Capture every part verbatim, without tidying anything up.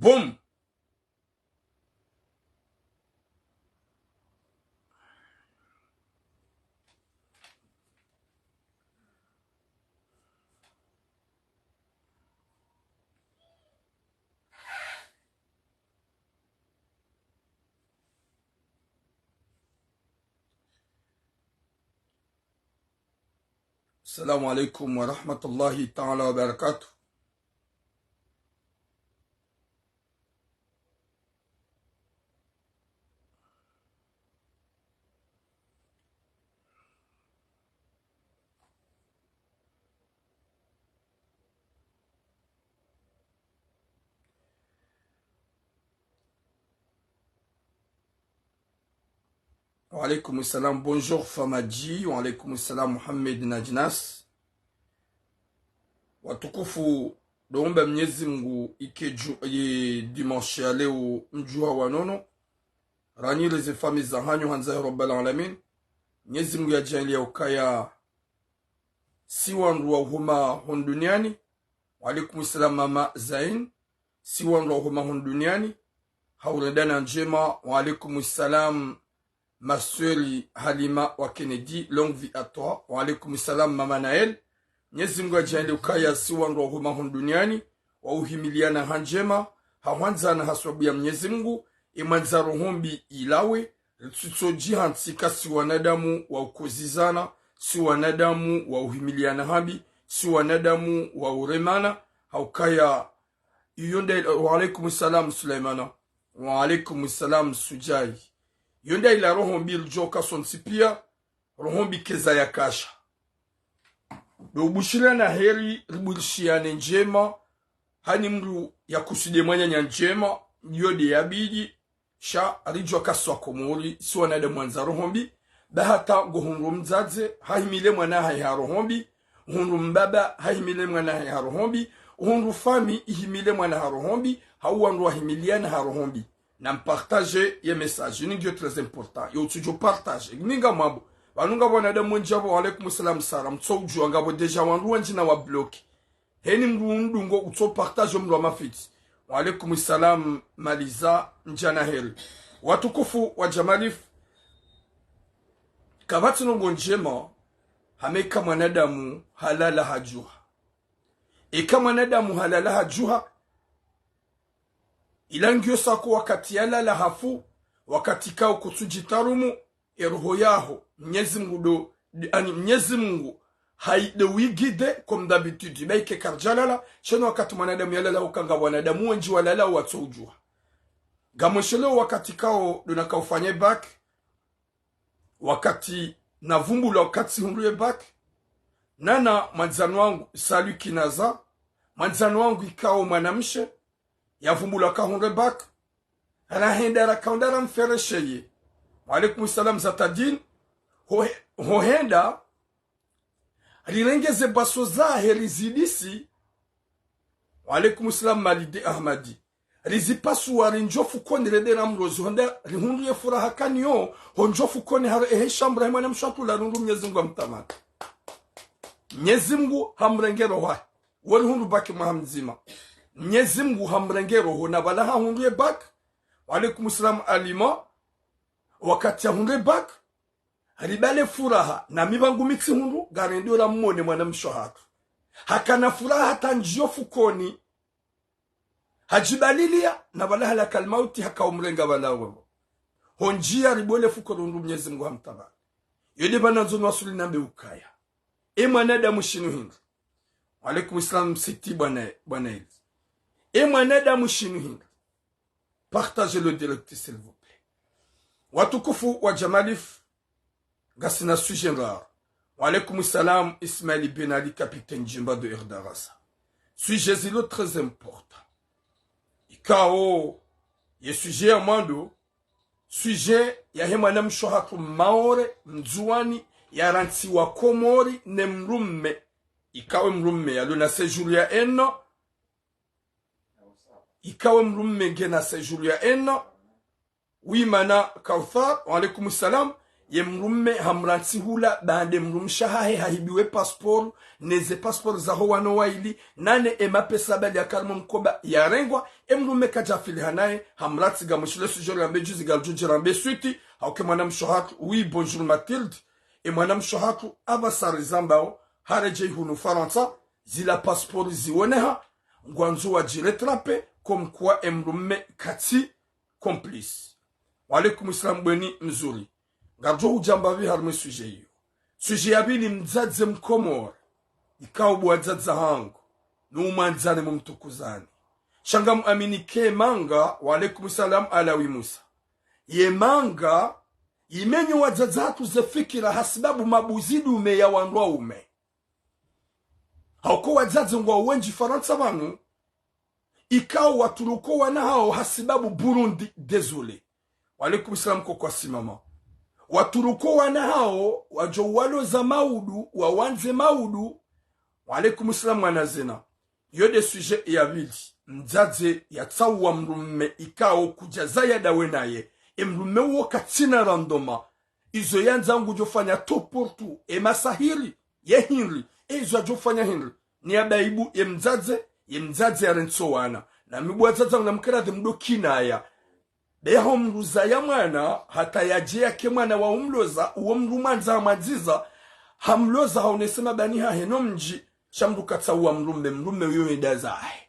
Boum. السلام عليكم ورحمة الله تعالى وبركاته. Wa alaykum salam, bonjour Famadi. Wa alaykum salam, Mohamed Najnas. Watukufu, ndo omba Mnyezi Mngu ike dju-, ye dimanche ya leo mdjuha wa nono. Ranyi leze famiyi zahanyu handza ya Rabbal Alamin. Mnyezi Mngu yadjaanliye ukaya si wandru wa uhuma hunu duniani. Wa alaykum salam, Mama Zain. Si wandru wa uhuma hunu duniani. Hauredana ndjema. Wa alaykum salam, ma sœur Halima wa Kennedy, longue vie à toi. Wa alaykum salam, Mama Naël. Mnyezi Mngu yadjaanliye ukaya si wandru wa uhuma hunu duniani, wa uhimiliana ha ndjema, ha hwandzana ha swababu ya Mnyezi Mngu, ye mwandza roho mbi ilawe, ritsitsodjiha ntsi ka si wanadamu wa ukozizana, si wanadamu wa uhimiliana hambi, si wanadamu wa uremana, ha ukaya iyo nda ila, wa alaykum salam Sulaimana. Wa alaykum salam Sujai. Iyo nda ila roho mbi ridjoka sontsi pia, roho mbi keza yakasha. Ndo ubushirana heri, ribushirane ndjema, hani mndru yakusudiye mwananya ndjema, iyo nde yabidi, sha ridjuwa ka si wa Komori, si wanadamu wandza roho mbi, ba hata ngo hundru mdzadze, hahimile mwana hahe ha roho mbi, hundru mbaba, hahimile mwana hahe ha roho mbi, hundru famiyi, ihimile mwana ha roho mbi, hau wandru wahimiliana ha roho mbi. Na mpartage ye message, ini ngiyo très important, yo utsudjo partage, ninga mwabo, pvanu ngapvo wanadamu wendji apvo, wa alaykum salam Sara, mtso udjuwa ngapvo déjà wandru wendji na wa bloqué. Heni mndru undungo utso partage mndru wa mafiti. Wa alaykum salam, Maliza, ndjana heri. Watukufu wa Jamalif, kapvatsi ndrongo ndjema, hama eka mwanadamu halala hadjuha. Eka mwanadamu halala hadjuha, ila ngiyo sako wakati yalala hafu, wakati kao kutsudjitarumu, ye roho yaho, Mnyezi Mngu ndo, ani Mnyezi Mngu, hayi ndo wuyiguide, comme d'habitude, ba ike karidjalala, sha inu wakati mwanadamu yalala uka ngapvo wanadamu wendji walala watso udjuha. Ngamweshelewo wakati kao ndo nakaufanya bac, wakati navumbulwa wakati tsihundru ye bac, nana mwandzani wangu, Salut Kinaza, mwandzani wangu ikao mwanamshe, yavumbulwa kahundre bac, rahenda rakaunda ramferesheye. Wa alaykum salam Zatadin. Ho, hohenda, rirenge ze baso zahe rizidisi. Wa alaykum salam Malide Ahmadi. Rizipasuwa rindjiya fukoni rende na mrozi, honda rihundru ye furaha kaniyo, hondjiya fukoni haro ehe shambra he mwanamshe hatru la rundru Mnyezi Mngu hamtamani. Mnyezi Mngu hamrenge roho hahe. Wo rihundru bac mwaha mdzima. Mnyezi Mngu hamrenge roho na pvala hahundru ye bac. Wa alaykum salam Alima. Wakati yahundru ye bac, ribale furaha, na mi pvangu mi tsihundru, ngarendewo ramwone mwanamshe hatru. Hakana furaha hata ndjiyo fukoni. Hadjibaliliya, na pvala halaka almauti hakaumrenga pvala wewo. Hondjiya ribole fuko rundru Mnyezi Mngu hamtamani. Yo nde pvanu nandzo nwasuli nambe ukaya, e mwanadamu shinu hindri. Wa alaykum salam Siti bwana, bwana Eli. E mwanadamu shinu hindri. Partagez le direct, s'il vous plaît. Watukufu wa Jamalif, ngasina sujet ndraru. Wa alaykum salam, Ismail Ben Ali, capitaine Jimba de Erdarasa. Sujet zilo très important. Ikao, ye sujet ya mwando, sujet yahe mwanamshe hatru Maore, Mndzuwani, yarantsiwa Komori ne mdrume. Ikao mdrume yalo na séjour ya un an, ikao mdrume ngena séjour ya un an, wi mana Kauthar, wa alaykum salam, Ye mdrume hamrantsi hula, baanda ye mdrumshe wahahe hahibiwa ye passeport, neze passeport zaho wana wayili, nane ye mapesa bali yakao harumwa mkoba yarengwa, ye mdrume kadjafiliha naye, hamrantsi ngamwishiyo le sujet riambe juzi ngalidjo djirambe suite, hauka ye mwanamshe wahatru, oui, bonjour Mathilde, ye mwanamshe wahatru, apvasa rizambao, haredjei hunu Farantsa, zila passeport zioneha, ngwandzo wadjirattrape, comme quoi ye mdrume katsi complice. Wa alaikum salam bweni mzuri. Ngaridjo hudja mbapvi harumwa ye sujet iyo. Sujet ya pvili, mdzadze mkomori. Ikao bo wadzadze wahangu, no mwandzani mumtukuzani. Sha ngamwamini ke manga, wa alaikum salam Alawi Musa. Ye manga, imenye wadzadze wahatru ze fikira hasibabu mabuzi dume ya wandru waume. Hauka wadzadze ngwao wendji Farantsa pvanu, ikao watruka wana hao hasibabu Burundi, désolé. Wa alaikum salam koko Asimama. Watruka wana hao, wadjo waloza maudu, wawandze maudu. Wa alaikum salam mwana zena. Iyo nde sujet ya pvili. Mdzadze yatsauwa mdrume ikao kudjazaya ndawe naye. Ye mdrume uwo katsina randoma. Izo yandza ngudjofanya tout pour tout. Ye masahiri, ye hindri, ye izo yadjofanya hindri. Ni ya aibu ye mdzadze, ye mdzadze yarantsi wana. Na mi bo wadzadze wangu namkera nde mdo kinaya. Be ho mdru zaya mwana, hata yadje yake mwana wa umloza, uwo mdru mwandza hamwandziza, hamloza haonese mabani hahe no mdji, sha mdru katsauwa mdrume, mdrume uyo yenda zahe.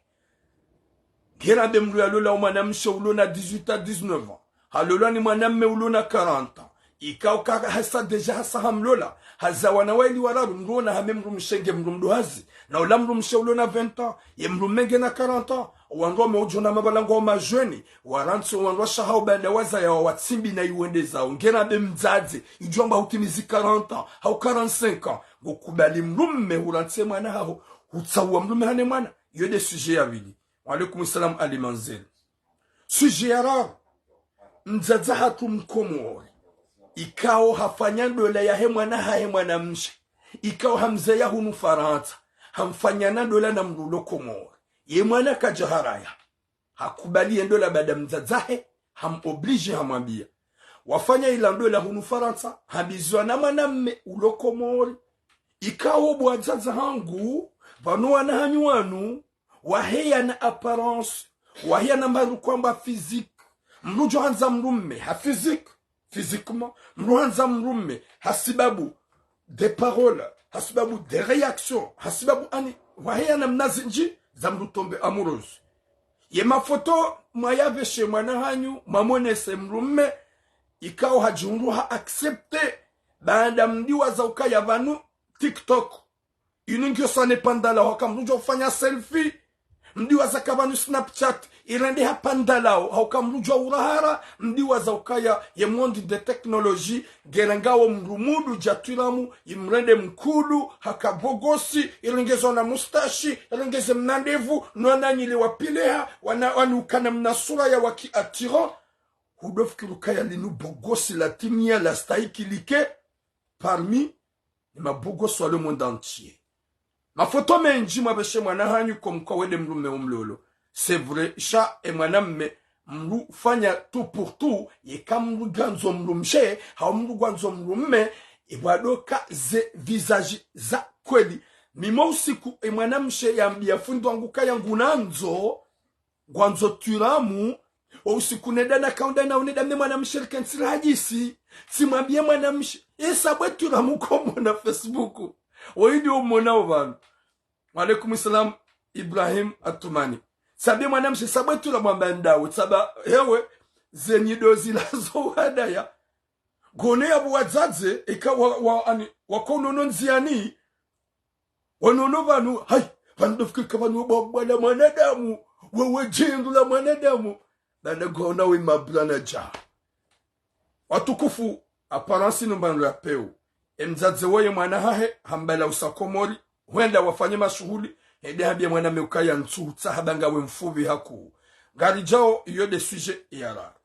Ngena be mdru yalola o mwanamshe ulo na dix-huit à dix-neuf ans. Halolwa ni mwanamme ulo na quarante ans. Ikao ka hasa déjà hasa hamlola. Haza wana wayili wararu, mdru ona hame mdrumshe nge mdru mdru hazi. Na ula mdrumshe ulo na vingt ans. Ye mdrume nge na quarante ans. Wandru wame udjo na mabala ngwao majeunes. Warantsi wandru washe hao baanda wazaya wawatsimbi na iwende zao. Ngena be mdzadze. Idjo amba hutimizi quarante ans. Hau quarante-cinq ans. Ngokubali mdrume hurantsi mwana haho. Hutsauwa mdrume hane mwana. Iyo nde sujet ya pvili. Wa alaikum salam Ali Manzel. Sujet ya raru. Mdzadze wahatru mkomori. Ikao hafanya ndola yahe mwana hahe mwanamshe. Ikao hamzaya hunu Farantsa. Hamfanya na ndola na mdru ulo Komori. Ye mwana kadja haraya. Hakubali ye ndola baanda mdzadze wahe, ham obligé hamwambia. Wafanya ila ndola hunu Farantsa, hambiziwa na mwanamme ulo Komori. Ikao bo wadzadze wahangu, pvanu wana hanyu wanu, waheya na apparence, waheya na mbaru kwamba physique. Mdru udjo handza mdrume ha physique, physiquement, mdru handza mdrume hasibabu des paroles, hasibabu des réactions, hasibabu ani, waheya namna zindji za mdru tomber amoureuse. Ye mafoto mwayapveshe mwana hanyu, mwamonese mdrume, ikao hadjihundru ha accepté, baanda mdiwaza ukaya pvanu TikTok. Inu ngiyo sane pandala, hauka mdru udjo fanya selfie. Mdiwaza ka pvanu Snapchat, irende ha pandalao, hauka mdru udjo urahara, mdiwaza ukaya ye monde de technologie, ngena ngao mdru mdru djatwilamu, imrende mkudu, haka bogosi, irengezwa na mustashi, irengeze mna ndevu, nwana nyile wapileha, wana, wanu ukana mna sura ya waki attirant. Hudo fikiri ukaya linu bogosi la timia la stahiki like, parmi ni mabogosi wa le monde entier. Mafoto mendji mwapveshe mwana hanyu comme quoi wende mdrume umlolo. C'est vrai, sha ye mwanamme mdru fanya tout pour tout, yeka mdru ngwandzo mdrumshe, hau mdru ngwandzo mdrume, ye bwadoka ze visage za kweli. Mimo usiku ye mwanamshe yambia fundi wangu kaya ngunandzo, ngwandzo twiramu, o usiku nenda na kaunda na unenda mne mwanamshe rike ntsira hadjisi. Tsimwambie mwanamshe, ye sabwe twiramu komona Facebook. Woyi ndi umona o pvanu. Wa alaikum salam, Ibrahim Atumani. Sabwe mwanamshe, sabwe twiramu amba ndawe, tsaba, hewe, ze nyido zilazo wadaya. Ngone ya bo wadzadze, eka wa, wa, ani, wakonono ndziani, wanono pvanu, hayi, pvanu ndo fikiri ka pvanu we bwa-, bwana mwanadamu, wewe djindru la mwanadamu. Baanda ngwaona we mablana dja. Watukufu, apparence inu mbandro ya peu. Ye mdzadze woye mwana hahe, hambala usa Komori, hwenda wafanye mashuhuli, hende hambia mwanamme ukaya ntsu, tsaha ba ngawe mfupvi haku. Ngaridjao, iyo nde sujet ya raru.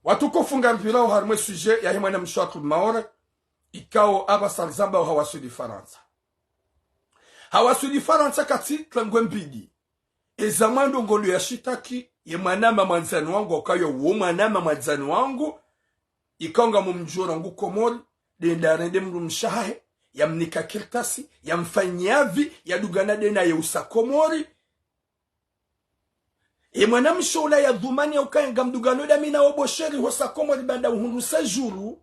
Watukufu ngaripvirao harumwa ye sujet yahe mwanamshe wahatru Maore, ikao apvasa rizambao hawaswili Farantsa. Hawaswili Farantsa katsi trangwe mbidi. Eza mwando ngolo ya shitaki, ye mwanama mwandzani wangu, ukayo wo mwanama mwandzani wangu, ikao ngamumdjuo rangu Komori, nde nda rende mdrumshe wahahe, yamnika kartasi, yamfanyia avis, yadungana nde naye usa Komori. Ye mwanamshe ula yadhumani ya ukaya ngamdungano nda mi nawe bo chéri hosa Komori baanda uhundru séjour,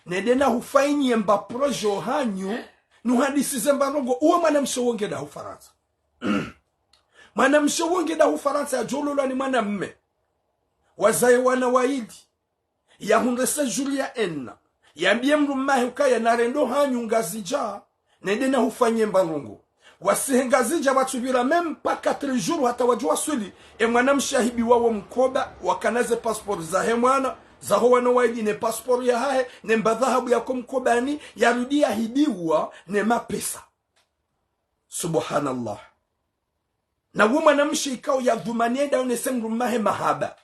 nende nahufanyie mba projet ohanyu, nuhandisize mba ndrongoo. Uwo mwanamshe wo nge nda hu Farantsa. Mwanamshe wo nge nda hu Farantsa yadjo lolwa ni mwanamme. Wazaye wana waili. Yahundre séjour ya un an. Yambiye mdrumme wahe ukaya narende ohanyu Ngazidja, nende nahufanyie mba ndrongoo. Wasihi Ngazidja watsupvira même pas quatre jours hata wadjo waswili. Ye mwanamshe yahibiwa wo mkoba, wakana ze passeport zahe mwana, zaho wana waili ne passeport yahahe, ne mba dhahabu yako mkobani, yarudi yahibiwa ne mapesa. Subhanallah. Na wo mwanamshe ikao yadhumani yende yaonese mdrumme wahe mahaba.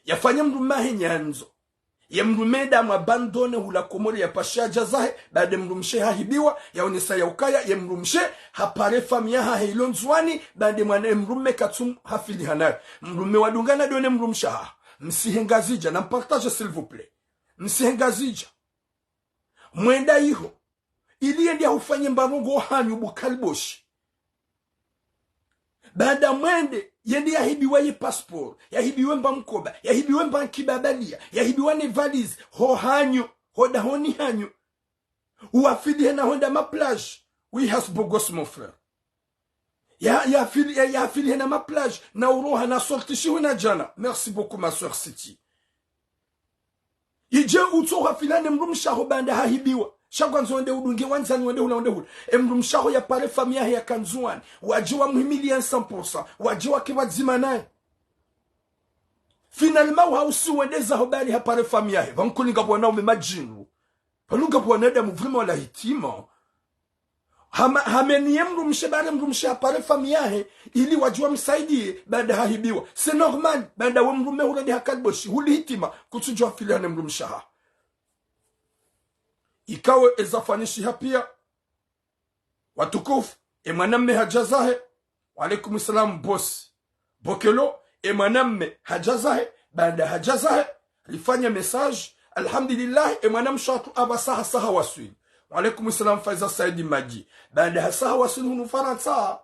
Yafanye mdrumme wahe nyandzo. Ye mdrumme nda mwabandone hula Komori yapashe yadje zahe, baanda mdrumshe hahibiwa, yaonesa ya ukaya, ye mdrumshe hapare famiyi yahahe ilo Ndzuwani, baanda mwana ye mdrumme katsu hafiliha naye. Mdrumme wadungana ndo ne mdrumshe wahahe. Msihi Ngazidja, nampartage s'il vous plaît. Msihi Ngazidja. Mwenda iho. Ili yende yahufanyie mba ndrongoo ohanyu bo kaliboshi. Baanda mwende, yende yahibiwa ye passeport, yahibiwe mba mkoba, yahibiwe mba nkiba baliya, yahibiwa ne valise, ho hanyu, ho dahoni hanyu. Uwafilihe na hwenda ma plage. Oui, has beau gosse, mon frère. Ya, yafili, ya, yafilihe na ma plage, na uroha na sorti shihu na djana. Merci beaucoup, ma sœur City. Idje utso hafiliha ne mdrumshe waho baanda hahibiwa. Sha ngwandzo wende udunge wandzani wende hula wende hula. E mdrumshe waho yapare famiyi yahe yaka Ndzuwani. Wadje wamuhimiliye cent pour cent. Wadje wake pvadzima naye. Finalement, uhausi wende zaho baanda hapare famiyi yahe. Pvanu kuli ngapvo wanaume madjinru. Pvanu ngapvo wanadamu vraiment wala hitima. Hama, hameniye mdrumshe baanda mdrumshe hapare famiyi yahe, ili wadje wamsaidiye baanda hahibiwa. C'est normal, baanda we mdrumme hurende ha kaliboshi, huli hitima, kutsudjo hafiliha ne mdrumshe wahaho. Ikao eza fanyishiha pia, watukufu, e mwanamme hadja zahe, wa alaikum salam, boss. Bokelo, e mwanamme hadja zahe, baanda hadja zahe, rifanya message, alhamdulillah, e mwanamshe watru apvasa hasa hawaswili. Wa alaikum salam, Faiza Saidi Madji. Baanda hasa hawaswili hunu Farantsa.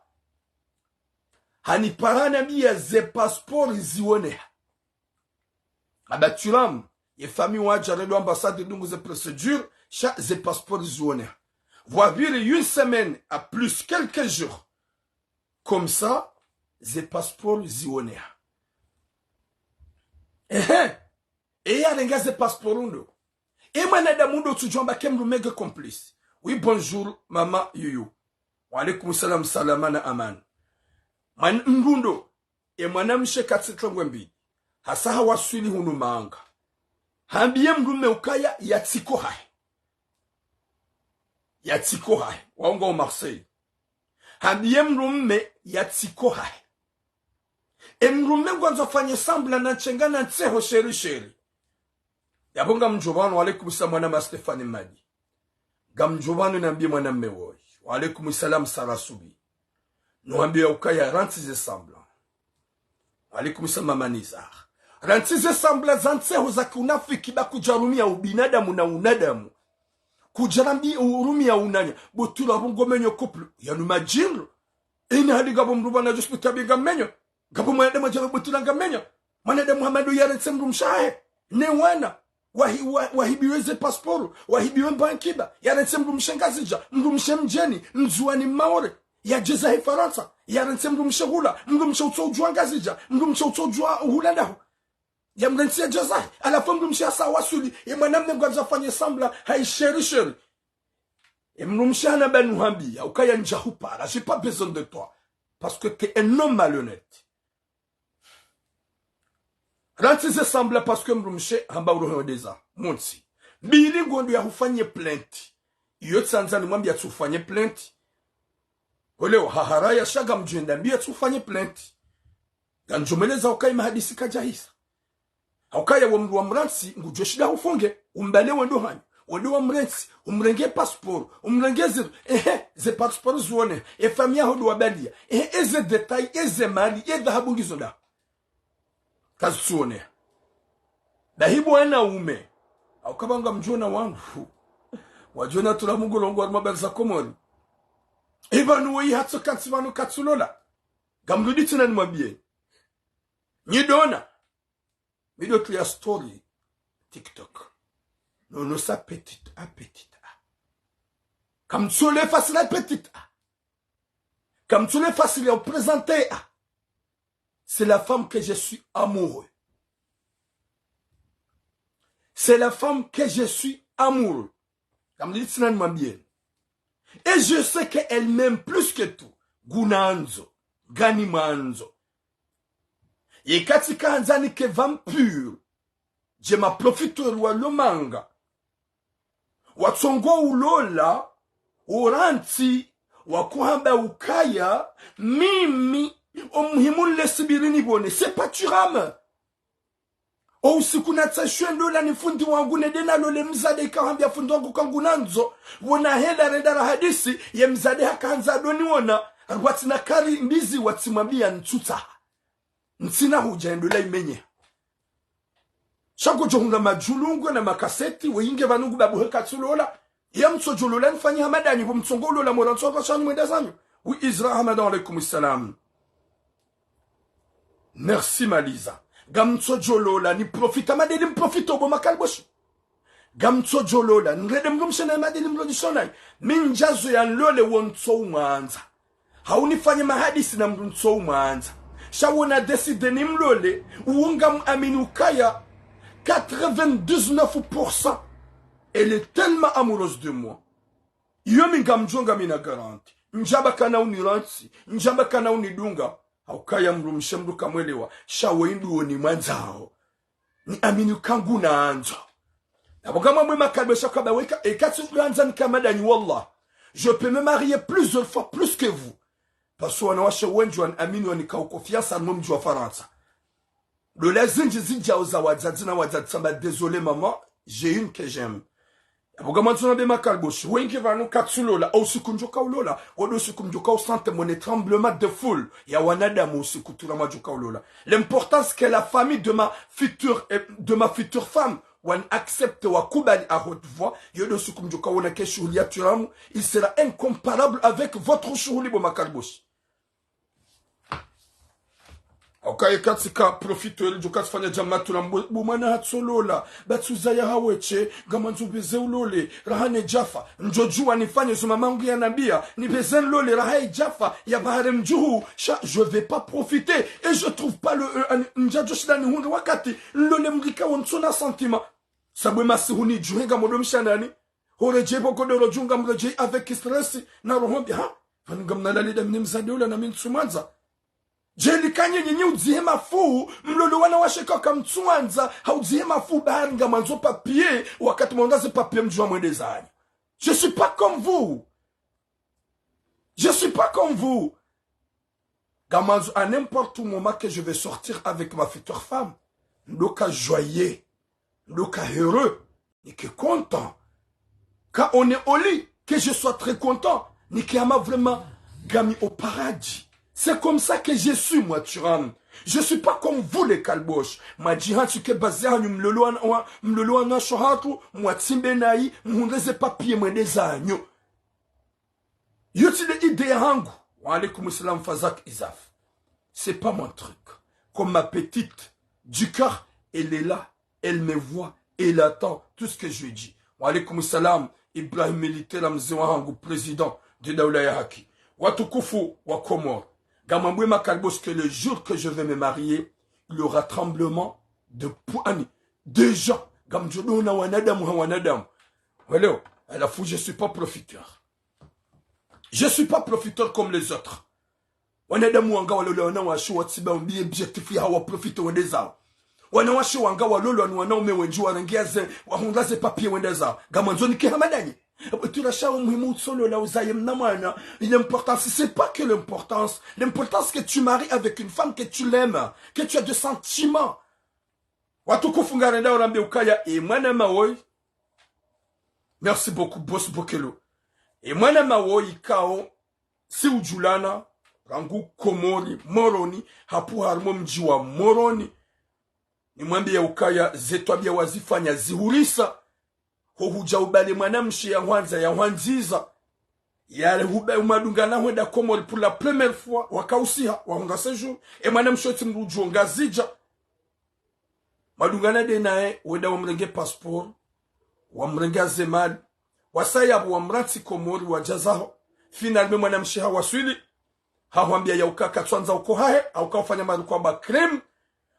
Hanipara hanambiya ze passeport zioneha. Aba tulamu, ye famiyi wadja rendo ambassade dungu ze procédure, sha ze passeport zioneha. Vwapviri une semaine à plus quelques jours. Comme ça, ze passeport zioneha. Ehe. E yarenga ze passeport ndo. E mwanadamu ndo tsudjwamba ke mdrumme nge complice. Oui, bonjour, mama Yuyu. Wa alaikum salam, salama na amani. Mwan-, mdru ndo. E mwanamshe katsi tlongwe mbili. Hasa hawaswili hunu Manga. Hambiye mdrumme ukaya yatsiko hahe. Yatsiko hahe. Waonga o Marseille. Hambiye mdrumme yatsiko hahe. E mdrumme ngwandzo afanye semblant na ntsenga na ntseho chéri chéri. Yapvo ngamdjo pvanu, wa alaikum salam, mwana ma Stéphane Madi. Ngamdjo pvanu nambiye mwanamme woyi. Wa alaikum salam, Sara Subi. Nuhambiye ukaya rantsi ze semblant. Wa alaikum salam, mama Nizar. Rantsi ze semblant za ntseho za kiunafiki ba kudja rumiya ubinadamu na unadamu. Kudja rambi urumia unanya. Botula bungo menyo couple. Yanu madjinru. Ina hali ngapvo mdru pvanu djusi butabi nga menyo. Ngapvo mwanadamu adja botula nga menyo. Mwanadamu hama ndo yarentsi mdrumshe wahe. Ne wana. Wahi-, wa-, wahibiwe ze passeport. Wahibiwe mba nkiba. Yarentsi mdrumshe Ngazidja. Mdrumshe mdjeni. Mndzuwani Maore. Yadje zahe Farantsa. Yarentsi mdrumshe hula. Mdrumshe utso udjuwa Ngazidja. Mdrumshe utso udjuwa hula ndaho. Yamrentsi yadje zahe. Halafu mdrumshe hasa wasuli. Ye mwanamme ngwandzo afanye semblant. Hayi chéri chéri. Ye mdrumshe hana pvanu hambiya ukaya ndja hupara. J'ai pas besoin de toi. Parce que t'es un homme malhonnête. Rantsi ze semblant parce que mdrumshe hamba urohe odeza. Montsi. Mbili ngondo ya hufanye plainte. Iyo tsandza nimwambiye yatsufanye plainte. Olewo haharaya sha ngamdjo enda mbiye yatsufanye plainte. Ngamdjo mweleza ukaya mahadisi kadjahisa. Haukaya wo mdru wa mrantsi, ngudjo shinda hufunge, umbale wendo hanyu. Wende wa mrentsi, umrenge passeport, umrenge zindru. Ehe, ze passeport zione, e famiyi yaho ndo wabaliya. Ehe, eze détail, eze mali, e dhahabu ngizo nda. Kazitsuone. Bahi bo wanaume. Hauka pvanu ngamdjo ona wandru wadjo ona tula mugulongo wa mabari za Komori. Ipvanu woyi hatso kantsi pvanu katsulola. Ngamrudi tsena nimwambiye. Nyi ndo ona. Mi ndo tula story TikTok. Non, non, ça petite, ah, petite, ah. Kamtsu le facile, ah, petite, ah. Kamtsu le facile ya présenter, ah. C'est la femme que je suis amoureux. C'est la femme que je suis amoureux. Ngamrudi tsena nimwambiye. Et je sais qu'elle m'aime plus que tout. Ngunandzo. Nganimwandzo. Yeka tsika handza nike pvanu pur. Dje maprofiteur wa lomanga. Watsongo ulola, orantsi, wakuhamba ukaya, mimi, omuhimu nle sibiri nipvone, c'est pas Thuram. O usiku natsa shwe ndola ni fundi wangu nende nalole mdzadze ikao hambia fundi wangu ka ngunandzo, pvo nahenda renda rahadisi, ye mdzadze haka handza ndo niona, rwatsina kari ndizi watsimwambia ntsutsaha. Ntsina hudja ye ndola imenye. Sha ngodjo hundra madjulungwe na makaseti, weyinge pvanu ngu babu he katsulola. Ye mtsodjolola nifanye hama ndanyi pvo mtsongo ulola mora ntsoka shani mwenda zanyu. Oui, Isra Ahmad, alaykum salam. Merci, Maliza. Ngamtsodjolola niprofite, hama ndeli mprofite bo makalboshi. Ngamtsodjolola, nirende mdrumshe nayi hama ndeli mlolishao nayi. Mi ndjazoweya nilole wo ntsoumwandza. Hau nifanye mahadisi na mndru ntsoumwandza. Sha wo nadécidé nimlole, uwo ngamwamini ukaya quatre-vingt-dix-neuf pour cent. Elle est tellement amoureuse de moi. Iyo mi ngamdjo, ngamina garantie. Ndjamba kana unirantsi, ndjamba kana unidunga. Haukaya mdrumshe mndru kamwelewa, sha woyi ndo nimwandzao. Niamini uka ngunandzo. Yapvo ngamwambe makalboshi kaba weka, eka tsi ulandza nike hama ndanyi, wallah. Je peux me marier plusieurs fois plus que vous. Parce que wanawashe wendji waniamini wanika confiance harumwa mdji wa Farantsa. Ndola zindji zidjao za wadzadze na wadzadze tsamba, désolé maman, j'ai une que j'aime. Yapvo ngamwandzo nambe makalboshi, weyinge pvanu katsulola, o usiku ndjoka ulola, wo ndo usiku ndjoka usente mone tremblement de foule ya wanadamu usiku Thuram adjoka ulola. L'importance que la famille de ma future, eh, de ma future femme, wan accepte, wakubali à haute voix, yo ndo usiku ndjoka wona ke shuhuli ya Thuram, il sera incomparable avec votre shuhuli bo makalboshi. Haukaya eka tsika profite, eli djo katsifanya djamatu na mbo-, bo mwana hatsolola, ba tsuzaya hawetshe, ngamwandzo upveze ulole, raha ne djafa, ndjodjuwa nifanye zo mamangu yanambia, nipveze nilole, raha idjafa, ya bahare mdjuhu, sha, je vais pas profiter, et je trouve pas le, euh, an-, ndjadjo shinda nihundre wakati, nilole mdru ikao ntsona sentiment. Sabu e masihu nidjuhe ngamdjo mshanani, horedjei pvo godoro djuu ngamredjei avec stress na roho mbi, ha? Pvanu ngamnalali nda mi ne mdzadze ula na mi ntsumwandza. Djeli ka nyenye nyi udzihe mafuu, mlole wanawashe ka kamtsuwandza, ha udzihe mafuu bahari ngamwandzo papier, wakati mwaonga ze papier mdjuwa mwende zanyu. Je suis pas comme vous. Je suis pas comme vous. Ngamwandzo à n'importe où moment que je vais sortir avec ma future femme, ndoka joyeux, ndoka heureux, nike content. Quand on est au lit, que je sois très content, nike hama vraiment ngami au paradis. C'est comme ça que je suis, moi, Thuram. Je suis pas comme vous, les kalboshi. Mwadjihantsi ke baze hanyu mlole wana, wa, mlole wanawashe hatru, mwatsimbe nayi, mhundre ze papier mwende zanyu. Yo tsi nde idée yahangu. Wa alaykum salam Fazak Izaf. C'est pas mon truc. Comme ma petite du cœur, elle est là, elle me voit, elle attend tout ce que je dis. Wa alaykum salam Ibrahim Militaire, mze wahangu, président de Daula ya Haki. Watukufu wa Komori, ngamwambwe makalboshi que le jour que je vais me marier, il y aura tremblement de poignée. Déjà, ngamdjo ona wanadamu ha wanadamu. Waleo, halafu je suis pas profiteur. Je suis pas profiteur comme les autres. Wanadamu wanga walolwa wanawashe watsiba mbi objectif ya hawa profite wende zao. Wanawashe wanga walolwa ni wanaume wendji warenge ze, wahundra ze papier wende zao. Ngamwandzo nike hama ndanyi. Tura sha wo muhimu utsolola uzaye mna mwana. L'importance, c'est pas que l'importance. L'importance que tu maries avec une femme que tu l'aimes, que tu as de sentiments. Watukufu ngarendao rambe ukaya, e mwana mawoyi. Merci beaucoup, Boss Bokelo. E mwana mawoyi kao, si udjulana, rangu Komori, Moroni, hapvo harumwa mdji wa Moroni. Nimwambiye ukaya, ze twabiya wazifanya zihurisa. Ohudja ubali mwanamshe ya hwandza, ya hwandziza. Yale huba umadungana hwenda Komori pour la première fois, wakausiha, wahundra séjour. E mwanamshe otsi mdru udjo Ngazidja. Madungana de naye, wenda wamrenge passeport, wamrenge azemali, wasaya pvo wamrantsi Komori wadja zaho. Finalement mwanamshe hawaswili, hahwambia ya uka katsuandza uko hahe, hauka ufanya maruko amba crime,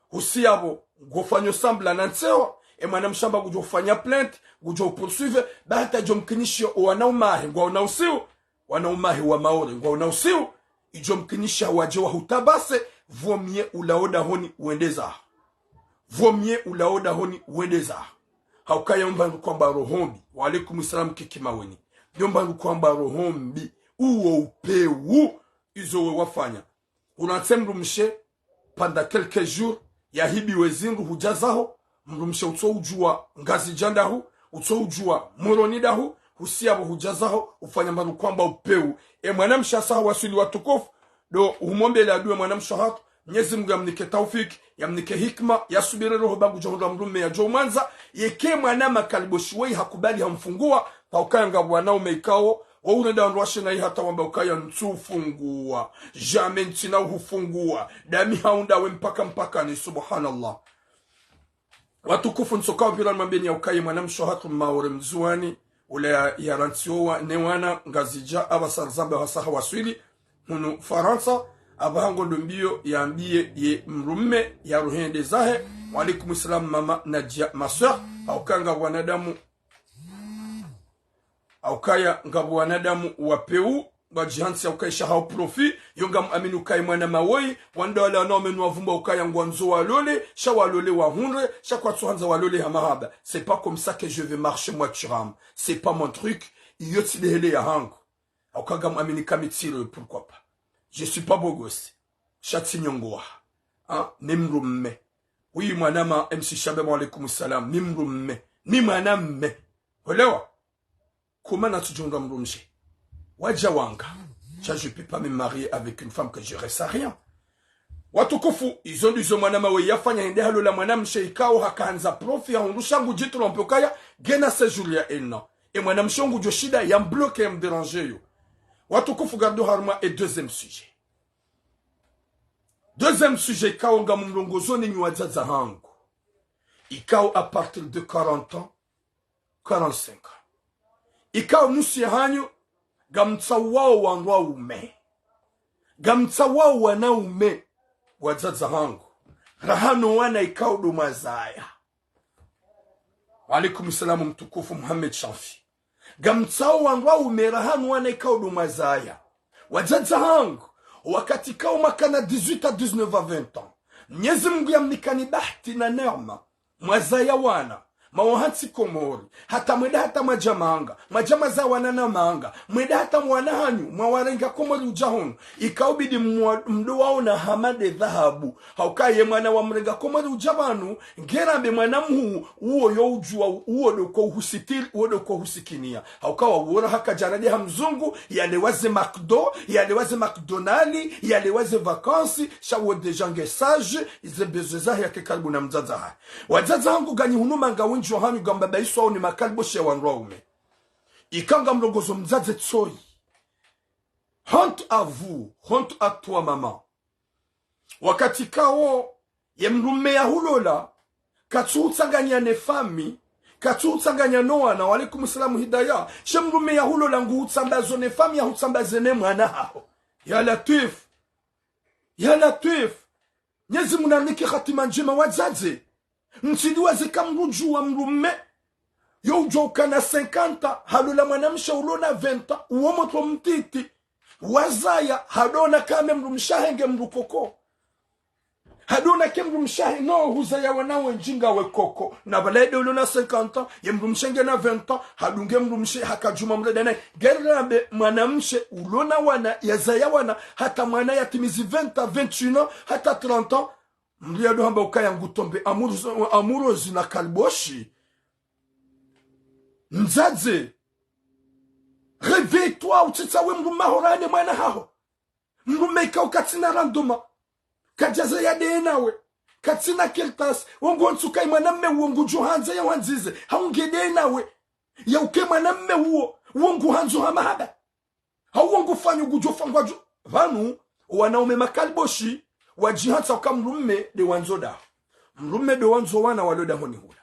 husiya pvo, ngofanya semblant na ntsewa, e mwanamshe amba ngudjo ufanya plainte, ngudjo upoursuivre, ba hata djo mkinishiyo owanaume ahe, ngwaona usiu, wanaume ahe wa Maore, ngwaona usiu, idjo mkinisha wadje wahutabase, vaut mieux ulale odahoni wende zaho. Vaut mieux ulale odahoni wende zaho. Haukaya omba ngu kwamba roho mbi. Wa alaikum salam kiki maweni. Yomba ngu kwamba roho mbi. Uwo upeu. Izo we wafanya. Unatse mdrumshe, pendant quelques jours, yahibiwe zindru hudja zaho, mdrumshe utso udjua Ngazidja ndahu, utso udjua Moroni ndahu, husiya pvo hudja zaho, ufanya maruko amba upeu. E mwanamshe asa hawaswili watukufu, do uhumombele adua mwanamshe hatru, Mnyezi Mungu yamnike taufiki, yamnike hikima, yasubiri roho ba ngudjo hundra mdrume yadjo mwandza, yeke mwana makaliboshi weyi hakubali hamfungua, pa ukaya ngapvo wanaume ikao, wo urenda wandru washe nayi hata wamba ukaya ntsufungua. Jamais ntsina uhufungua. Dami haunda we mpaka mpaka ni subhanallah. Watukufu ntsoka wapvira nimwambeni ya ukaya mwanamshe hatru Maore Mdzuwani, ule ya, yarantsiwa ne wana Ngazidja, apvasa rizambe hasa hawaswili, hunu Farantsa, apvaha ngondo mbiyo yambiye ye mdrume yaruhende zahe. Wa alaikum salam mama Nadia, ma sœur, hauka ngapvo wanadamu Haukaya ngapvo wanadamu wapeu, wadjihantsi ya ukaya sha hau profit, yo ngamuamini ukaya mwana mawoyi, wandru wala wanaume nu wavumba ukaya ngwandzo walole, sha walole wahundre, sha kwatsuhandza walole ha mahaba. C'est pas comme ça que je vais marcher, moi, Thuram. C'est pas mon truc, iyo tsi dehele ya hangu. Hauka ngamuamini kami tsiro, pourquoi pas. Je suis pas beau gosse. Sha tsi nyongoha. Hein? Mi mdrume. Oui, mwanama M C Shabab, wa alaikum salam. Mi mdrume. Mi mwanamme. Welewa? Kuma natsudjunga mdrumshe. Wadja wanga. Sha, je peux pas me marier avec une femme que je reste à rien. Watukufu, izo ndizo mwanama we yafanya, hende halola mwanamshe ikao hakahandza profit, hahundru sha ngudjitrompe ukaya ngena séjour ya un an. E mwanamshe ngudjo shinda yambloquer, yamdéranger yo. Watukufu, gardez harumwa e deuxième sujet. Deuxième sujet ikao ngamumlongozoni nyi wadzadze hangu. Ikao à partir de quarante ans, quarante-cinq ans. Ikao nusu ya hanyu, ngamtsauwao wandru waume. Ngamtsauwao wanaume, wadzadze hangu. Raha no wana ikao ndo mwazaya. Wa alaikum salam mtukufu Mohamed Shanfi. Ngamtsao wandru waume raha no wana ikao ndo mwazaya. Wadzadze hangu, wakati ikao mwakana dix-huit à dix-neuf à vingt ans. Mnyezi Mungu yamnikani bahati na neema. Mwazaya wana, mwawaha ntsi Komori, hata mwenda hata mwadja manga, mwadja mwazaya wana na manga, mwenda hata mwana hanyu, mwawarenga Komori udja hunu, ikaubidi mwa-, mdo waona hama nde dhahabu. Hauka ye mwana wamrenga Komori udja pvanu, ngerambe mwana mhuu, uwo yo udjua, uwo ndo ko uhusitiri, uwo ndo ko uhusikiniya. Hauka wawora haka djana nde ha mzungu, yalewa ze McDo, yalewa ze McDonald, yalewa ze vacances, sha wo déjà nge sage, ze besoin zahe yake karibu na mdzadze hahe. Wadzadze hangu nganyi hunu manga wendji wa hanyu ngamba baiswao ni makaliboshi ya wandru waume. Ikao ngamlongozo mdzadze tsoyi. Honte à vous, honte à toi, maman. Wakati ikao, ye mdrume yahulola, katsuhutsanganya ne fami, katsuhutsanganya no wana, wa alaikum salam Hidaya, she mdrume yahulola nguhutsambazo ne fami, yahutsambaze ne mwana haho. Ya Latwif. Ya Latwif. Mnyezi Mungu nanike hatima ndjema wadzadze. Mtsidiwaze ka mdru udjua mdrume. Yo udjua ukana cinquante ans, halola mwanamshe ulo na vingt ans, uwo motro mtiti. Wazaya, hadona kame mdrumshe wahe nge mdru koko. Hadona ke mdrumshe wahe, no, huzaya wana wendji ngawe koko. Na pvala ede ulo na cinquante ans, ye mdrumshe nge na vingt ans, hadunge mdrumshe, haka djuma mreda naye. Ngerambe mwanamshe, ulo na wana, yazaya wana, hata mwana yatimizi vingt ans, vingt et un ans, hata trente ans. Mdru yado hamba ukaya ngutombe amoureuse, amoureuse na kaliboshi. Mdzadze, réveille-toi, utsitsawe mdrume waho raha ne mwana haho. Mdrume ikao katsina rendement. Kadjazaya nde nawe. Katsina kartasi. Wo ngo ntsuka i mwanamme wo ngudjo handza ya hwandzize. Hau nge nde nawe. Ya uke mwanamme uwo, uwo nguhandzo ha mahaba. Hau uwo ngufanyo ngudjo fangwa djo. Pvanu, wanaume makaliboshi, wadjihantsa uka mdrumme nde wandzo daho. Mdrumme nde wandzo wana walo dahoni hula.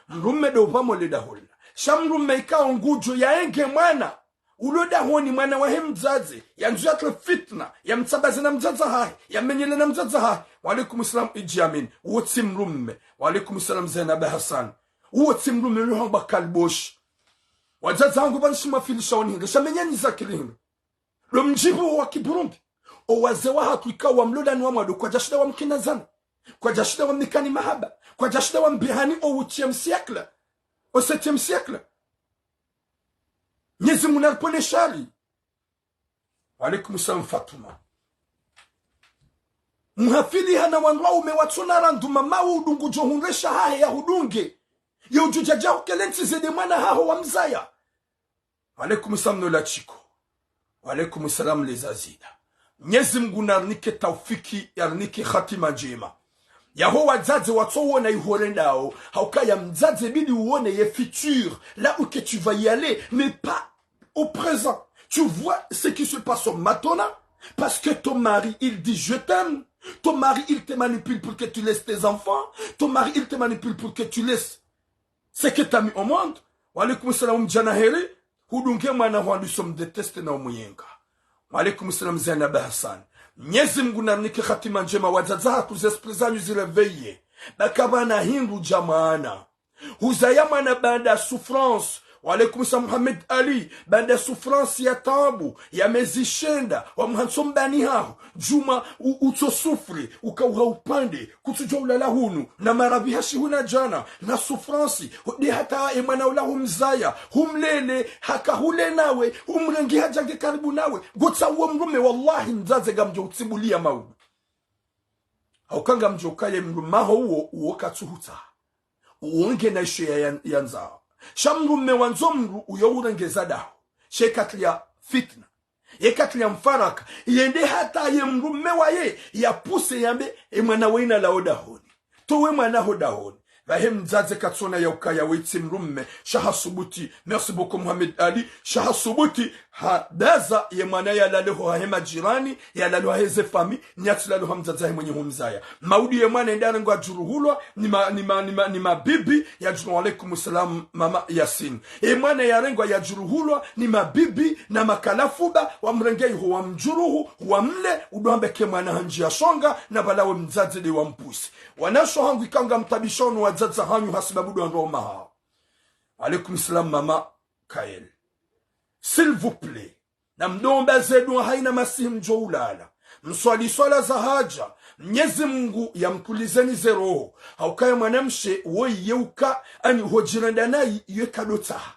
Mdrumme nde upvamo le daho lila. Sha mdrumme ikao ngudjo yaenge mwana ulo dahoni, mwana wahe mdzadze, yandzo yatwe fitna, yamtsabaze na mdzadze hahe, yamenyele na mdzadze hahe. Wa alaikum salam, Idi Amin. Uwo tsi mdrumme. Wa alaikum salam, Zainab Hassan. Uwo tsi mdrumme, ulo hamba kaliboshi. Wadzadze hangu pvanu shimwafilisha wani hindri, sha menyani zakili hindri. Lo mdjibu wa kiburundi. O wazee wahatru ikao wamlola ni wa mwando, kwadjashinda wamkinazana. Kwadjashinda wamnikani mahaba. Kwadjashinda wambihani o huitième siècle. Au septième siècle. Mnyezi Mungu naripvonese shari. Wa alaikum salam, Fatuma. Mhafili hana wandru waume watsona randu mama wo udungu djo hundresha hahe ya hudunge. Ye udjo djadja hukele ntsi zende mwana haho wamzaya. Wa alaikum salam, Nola Chiko. Wa alaikum salam, Leza Zida. Mnyezi Mungu narinike taufiki, yarinike hatima ndjema. Yaho wadzadze watso wona iho rendao, hauka ya mdzadze bidi uone ye futur, là où que tu vas y aller, mais pas au présent. Tu vois ce qui se passe au matona, parce que ton mari, il dit je t'aime, ton mari, il te manipule pour que tu laisses tes enfants, ton mari, il te manipule pour que tu laisses ce que t'as mis au monde. Wa alaikum salam, mdjana heri. Hudunge mwana hwandru so mdéteste na umuyenga. Wa alaikum salam, Zainab Hassan. Mnyezi Mungu narinike hatima ndjema, wadzadze hatru ze esprit zanyu ziréveillé. Baka pvana hindru dja mwana. Huzaya mwana baanda souffrance. Wa alaikum salam, Mohamed Ali. Baanda souffrance ya taabu, ya mezi shenda, wamhantso mbani haho. Djuma u-, utso souffrir, ukauha upvande, kutsudjua ulala hunu, na maradhi hashi huna djana, na souffrance, nde hata ye mwana ula humzaya, humlele, haka hule nawe, humrenge hadja nge karibu nawe. Ngotsaho uwo mdrume, wallahi, mdzadze ngamdjo utsibulia maudu. Hauka ngamdjo ukaye mdrume haho uwo, uwo katsuhutsaha. Uwo ngena isho ya, ya, yandzao. Sha mdrume wandzo mdru uyo urengeza daho. She katlia fitna. Ye katlia mfaraka, yende hata ye mdrume waye, ya pousse yambe, e mwana we ina lao dahoni. Towe mwana ho dahoni. Pvahe mdzadze katsona ya ukaya we tsi mdrume, sha hasubuti. Merci beaucoup, Mohamed Ali. Sha hasubuti, hadaza ye mwana yalale ho hahe madjirani, yalale ho hahe ze famille, nyatsi lale ho ha mdzadze hahe mwenye humzaya. Maudu ye mwana ende arengwa djuruhulwa, ni ma, ni ma, ni ma, ni mabibi, ya djuru, wa alaikum salam, mama Yasin. E mwana yarengwa ya djuruhulwa ni mabibi na makalafuba, wamrenge iho wamdjuruhu, wamle, udo hambe ke mwana handji ya shonga, na pvala we mdzadze nde wa mpousse. Wanasho hangu ikao ngamtabishao no wadzadze hanyu hasibabu ndo wandru waume hawo. Wa alaikum salam, mama Kael. S'il vous plaît, namdomba ze dua haina masihi mdjo ulala. Mswali swala za haja, Mnyezi Mungu yamtulizeni ze roho. Hauka ye mwanamshe wo yeuka, ani ho djiranda nayi ye kadotsaha.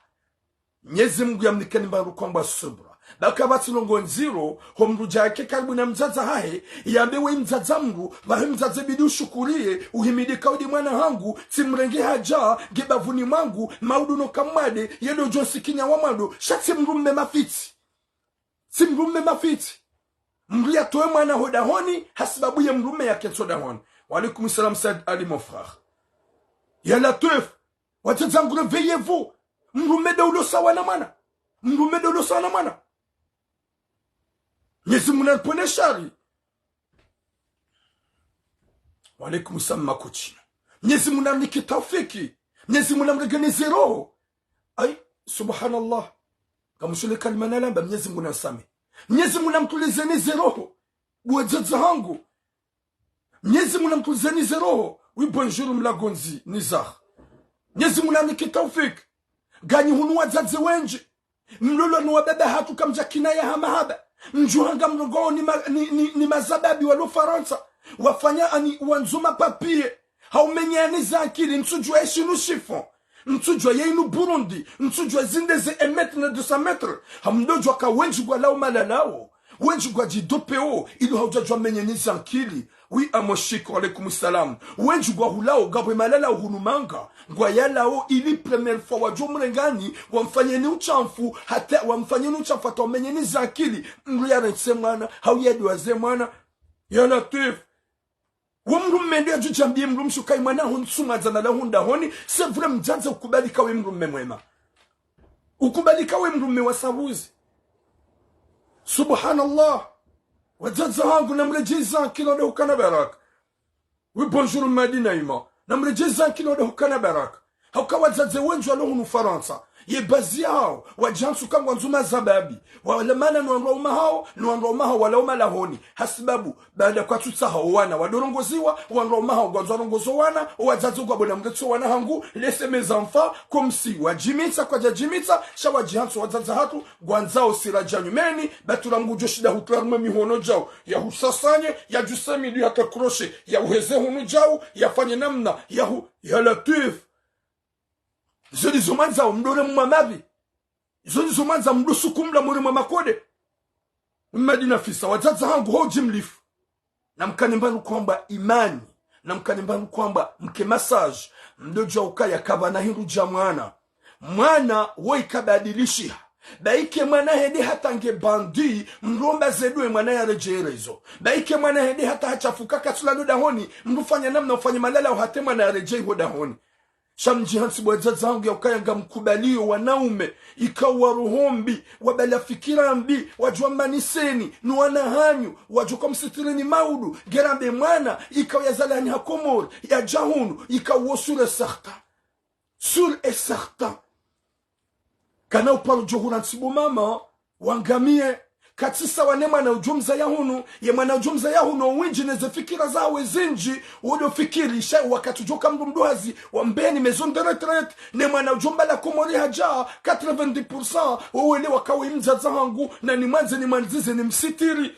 Mnyezi Mungu yamnikeni mbaru kwamba subra. Baka pvatsi ndrongo ndziro, ho mdru dja yake karibu na mdzadze hahe, yambe we mdzadze mdru, pvahe mdzadze bidi ushukuriye, uhimidi kaudi mwana hangu, tsimrenge hadja, nge bavuni mwangu, maudu no kamwade, ye ndo djonsikinya wa mwando, sha tsi mdrume mafitsi. Tsi mdrume mafitsi. Mdru yatowe mwana ho dahoni, hasibabu ye mdrume yakentsi ho dahoni. Wa alaikum salam, Said Ali, mon frère. Ya Latwif, wadzadze hangu, réveillez-vous. Mdrume nde ulo sawa na mwana. Mdrume nde ulo sawa na mwana. Mnyezi Mungu naripvonese shari. Wa alaikum salam, Makuchina. Mnyezi Mungu narinike taufiki. Mnyezi Mungu namrenge ne ze roho. Ai, subhanallah. Ngamswile kalima nalamba, Mnyezi Mungu nansame. Mnyezi Mungu namtulizeni ze roho. Bo wadzadze hangu. Mnyezi Mungu namtulizeni ze roho. Oui, bonjour, Mlagondzi Nizar. Mnyezi Mungu narinike taufiki. Nganyi hunu wadzadze wendji. Mlolwa ni wababa hatru kamdja kinaya ha mahaba. Mdjuha ngamrongoo ni ma, ni, ni, ni mazababi walo Farantsa. Wafanya ani wandzo mapapiye. Haumenyani za akili, ntsudjua ye shinu chiffon. Ntsudjua ye inu Burundi, ntsudjua zinde ze un mètre na deux cents mètres. Hamdodjua ka wendji ngwalao malalao. Wendji ngwadjidopeo, ilo haudjadjua menyeni za akili. Oui, Amoshik, wa alaikum salam. Wendji ngwahulao, ngapvo malalao hunu manga. Ngwayalao, ili première fois wadjo mrengani, wamfanyeni utshafu, hata wamfanyeni utshafu, hata wamenyeni za akili. Mdru yarentse mwana, hau yadiwaze mwana. Ya Latwif. Wo mdrume ndo yadjo djambiye mdrumshe uka ye mwana ho ntsumwadzana la ho dahoni, c'est vrai mdzadze ukubali ka we mdrume mwema. Ukubali ka we mdrume wa sabuzi. Subhanallah. Wadzadze hangu, namredjeze ankili ndo hukana baraka. Oui, bonjour, Madi Naima. Namredjeze ankili ndo hukana baraka. Hauka wadzadze wendji walo hunu Farantsa, ye bazi yahawo, wadjihantsi ka ngwandzo mazababi. Walamana no wandru waume wahawo, no wandru waume wahawo walawa malahoni. Hasibabu, baada kwatsutsaha owana wadorongoziwa, wandru waume wahawo ngwandzo warongoze owana, owadzadze ngwabo namretse owana hangu, laissez mes enfants, comme si wadjimitsa, kwadjadjimitsa, sha wadjihantsi wadzadze hatru, ngwandzao sira dja nyumeni, batura mgudjo shinda hutwara harumwa mihono djao, yahusasanye, yadjuse midu hata crochet, yauheze hunu djao, yafanye namna, yahu, ya Latwif. Izo ndizo mwandzao mdore mwa mavi. Izo ndizo mwandzao mdusukumla mure mwa makode. Madi Nafisa, wadzadze hangu, ho djimlifu. Namkane mbapvi kwamba imani, namkane mbapvi kwamba mke massage, mdodjua ukaya kapvana hindru dja mwana. Mwana wo ikabadilishiha. Ba ike mwana hende hata nge bandit, mromba ze dua mwana yaredjeye rezo. Ba ike mwana hende hata hachafuka katsula ndo dahoni, mrufanya namna ufanye malala uhate mwana yaredjeye ho dahoni. Sha mdjihantsi bo wadzadze hangu ya ukaya ngamkubaliyo wanaume, ikao wa roho mbi, wabala fikira mbi, wadjua maniseni, no wana hanyu, wadjua ka msitirini maudu, ngera mbe mwana, ikao yazalwa hanyu ha Komori, yadja hunu, ikao wo sûr et certain. Sûr et certain. Kana uparo djo hurantsi bo mama, wangamiye. Katsi sawa ne mwana udjo mzaya hunu, ye mwana udjo mzaya hunu, owindji ne ze fikira zahawo zindji, wodjo fikiri, sha wakati udjo ka mdru mduhazi, wa mbeni maison de retraite, ne mwana udjo mbala Komori hadja, quatre-vingt-dix pour cent, wo wele wakawe mdzadze hangu, na nimwandze, nimwandzize, nimsitiri.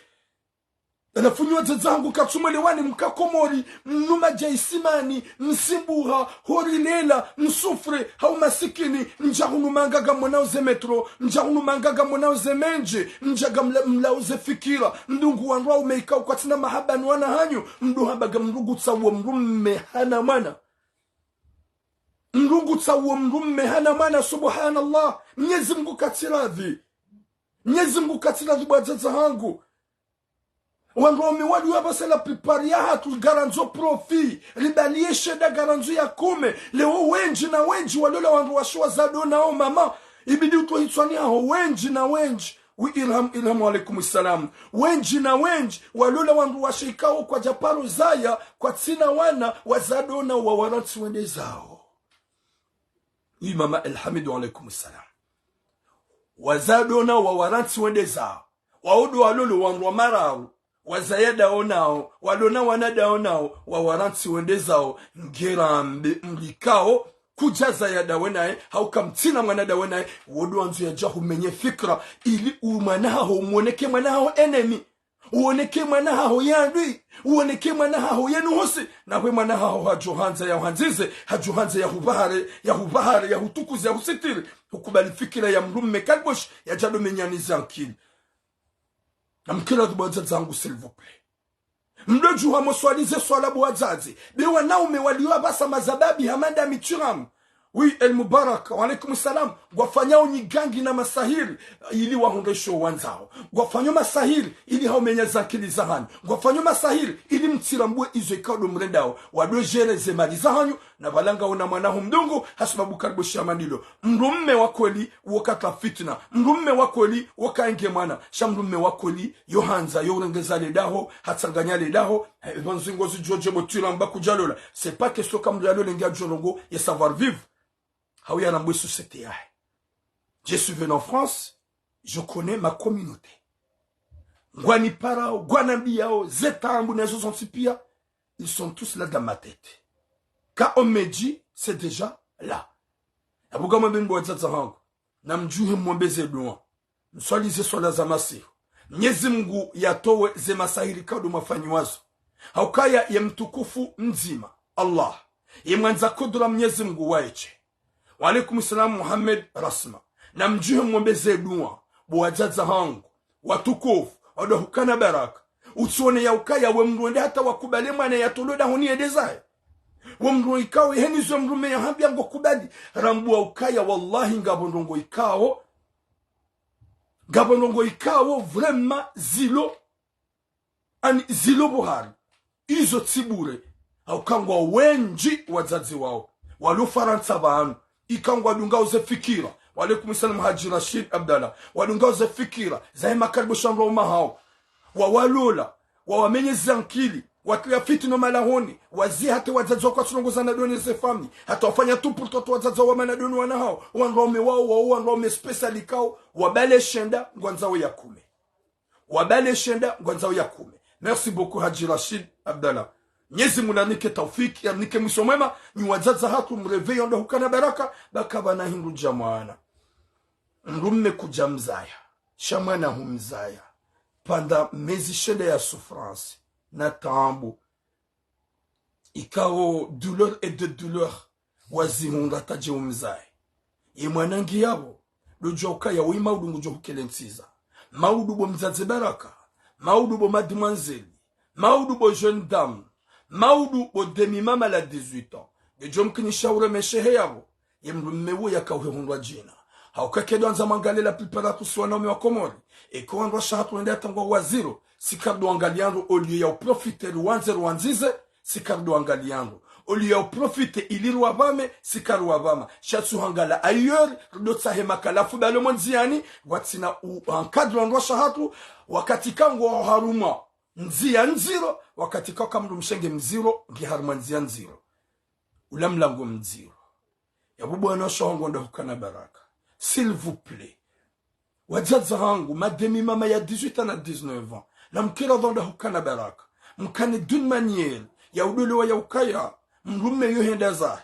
Halafu nyi wadzadze hangu katsumwelewani mka Komori, mnuma dja isimani, msimbuha, horilela, msouffre, ha umasikini, mdja hunu manga ngamwonao ze métro, mdja hunu manga ngamwonao ze mendje, mdja ngamla-, mlao ze fikira, mdungu wandru waume ikao kwatsina mahaba no wana hanyu, mduhamba ngamrungutsa wo mdrume hana mwana. Mrungutsa wo mdrume hana mwana, subhanallah. Mnyezi Mngu katsiradhi. Mnyezi Mngu katsiradhi bo wadzadze hangu. Wandru waume waliyo apvasa la plupart yahatru ngarandzo profit, ribaliye sheda ngarandzo ya kume. Leo wendji na wendji walola wandru washe wazado nao mama. Ibidi utowe hitswani haho wendji na wendji. Oui, Ilham, Ilham, wa alaikum salam. Wendji na wendji walola wandru washe ikao kwadja paro zaya, kwatsina wana, wazado nao wawarantsi wende zao. Oui, mama Elhamid, wa alaikum salam. Wazado nao wawarantsi wende zao. Wao ndo walole wandru wa mararu, wazaya dawo nao, walona wana dawo nao, wawarantsi wende zao, ngera mbe mlikao, kudja zaya dawe naye, hauka mtsina mwana dawe naye, wo ndo wandzo yadja humenye fikira, ili u mwana haho, umwoneke mwana haho ennemi, uoneke mwana haho yandui, uoneke mwana haho yenuhusi, nawe mwana haho hadjo handza yahuhandzize, hadjo handza yahupvahare, yahupvahare, yahutukuze, yahusitiri, hukubali fikira ya mdrume kaliboshi, yadja ndo menyani ze ankili. Namkira dhubu wadzadze hangu, s'il vous plaît. Mdodjuha mswali ze swala bo wadzadze. Be wanaume waliyo apvasa mazababi hama nda mitiramu. Oui, El Mubarak, wa alaikum salam. Ngwafanyao nyigangi na masahiri, ili wahundre sho wandzao. Ngwafanyao masahiri, ili haumenya ze ankili zahanyu. Ngwafanyao masahiri, ili mtsirambue izo ikao ndo mrendao. Wado gérer ze mali zahanyu, na pvala ngaona mwana ho mdungu, hasibabu kaliboshi ya mandilo. Mdrume wa kweli, wo katra fitna. Mdrume wa kweli, wo kaenge mwana. Sha mdrume wa kweli, yo handza, yo urengeza le daho, hatsanganya le daho, eh, pvanzingo zidjodje bo twira mba kudjalola. C'est pas question ka mdru yalole nge yadjorongoa ye savoir-vivre. Hau yarambue société yahe. Je suis venu en France, je connais ma communauté. Ngwaniparao, ngwanambiyao, ze taabu na zo zontsi pia, ils sont tous là dans ma tête. Quand on me dit, c'est déjà là. Yapvo ngamwambiani bo wadzadze hangu, namdjuhe mwombe ze dua. Mswali ze swala za masihu. Mnyezi Mngu yatowe ze masahiri ikao ndo mwafanyiwazo. Haukaya ye mtukufu mdzima, Allah. Ye mwandza kudura Mnyezi Mngu waeshe. Wa alaikum salam Muhammad Rasma. Namdjuhe mwombe ze dua, bo wadzadze hangu, watukufu, wado hukana baraka. Utsione ya ukaya we mdru wende hata wakubali mwana yatolwe dahoni yende zahe. We mdru ikao, heni zo mdrume yahambia ngokubali. Rambua ukaya wallahi ngapvo ndrongo ikao. Ngapvo ndrongo ikao vraiment zilo. Ani zilo buhari. Izo tsi bure. Hauka ngwao wendji wadzadze wao walo Farantsa pvanu, ikao ngwadungao ze fikira, Wa alaikum salam, Hadji Rachid Abdallah. Wadunga ze fikira zahe makaribisho wandru waume hao. Wawalola, wawamenyeza ankili, watria fitina malahoni, wazie hata wadzadze wao kwatsu rongoza na doni ze fami, hata wafanya tout pour tout wadzadze wao wamana doni wana hao, wandru waume wao, wao wandru waume spécial ikao, wabale shenda, ngwandzao ya kume. Wabale shenda, ngwandzao ya kume. Merci beaucoup, Hadji Rachid Abdallah. Mnyezi Mungu nanike taufiki, yanike mwiso mwema, nyi wadzadze hatru mreveyo ndo hukana baraka, ba kapvana hindru dja mwana. Mdrume kudja mzaya, sha mwana humzaya. Pvanda mezi shenda ya souffrance, na taabu. Ikao douleur et de douleur, wazihundra tadje umzaye. Ye mwana ngi yapvo, ndo djuwa ukaya we maudu ngudjo hukelentsiza. Maudu bo mdzadze baraka, maudu bo mademoiselle, maudu bo jeune dame, maudu bo demi-maman la dix-huit ans. Ndo djo mkinisha uremeshehe yapvo, ye mdrume wo yakauhe hundrwa djina. Hauka kedwandza mwangalie la plupart ya kusi wanaume wa Komori. Eka wandru washe hatru wende hata ngwa waziro, si karido angalia ndro au lieu ya uprofite ruwandze ruwandzize, si karido angalia ndro. Au lieu ya uprofite ili ruwapvame, si kariwapvama. Sha tsu hangala ailleurs, rido tsahe makalafu balo mwandziani, watsina u encadre wandru washe hatru, wakati ka ngwao harumwa ndzia ndziro, wakati ka ka mdrumshe nge mziro, nge harumwa ndzia ndziro. Ula mlango mdziro. Yapvo bwana washe hangu ndo hukana baraka. S'il vous plaît. Wadzadze hangu, ma demi-maman ya dix-huit ans na dix-neuf ans. Na mkira pvanda hukana baraka. Mkane d'une manière ya udolewa ya ukaya, mdrume yo henda zahe.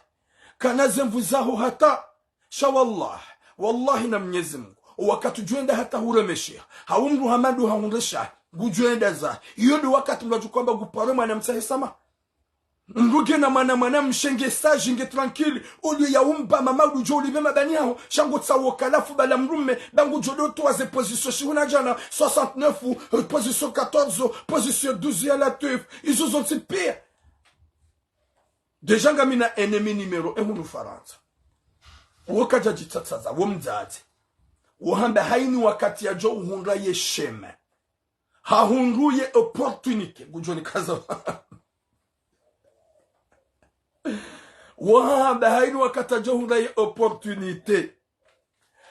Kana ze nvu zaho hata, sha wallah, wallahi na Mnyezi Mungu, wakati udjo enda hata huremesheha, hau mdru hama ndo hahundresha, ngudjo enda zahe. Iyo ndo wakati mdru adjo kwamba nguparo mwana mtsahe sama. Mdru ngena mwana, mwana mshe nge sage, nge tranquille. Au lieu ya umbama maudu djo ulipve mabani haho, sha ngo tsawo kalafu bala mdrume, ba ngudjo ndo towa ze position shihuna djana, soixante-neuf, euh, position quatorze, position douze ya Latwif. Izo zontsi pia. Déjà ngamina ennemi numéro un hunu Farantsa. Wo kadja djitsatsaza, wo mdzadze. Wo hamba haini wakati yadjo uhundra ye chemin. Hahundru ye opportunité, ngudjo nikaza. Wo hamba haini wakati yadjo uhundra ye opportunité.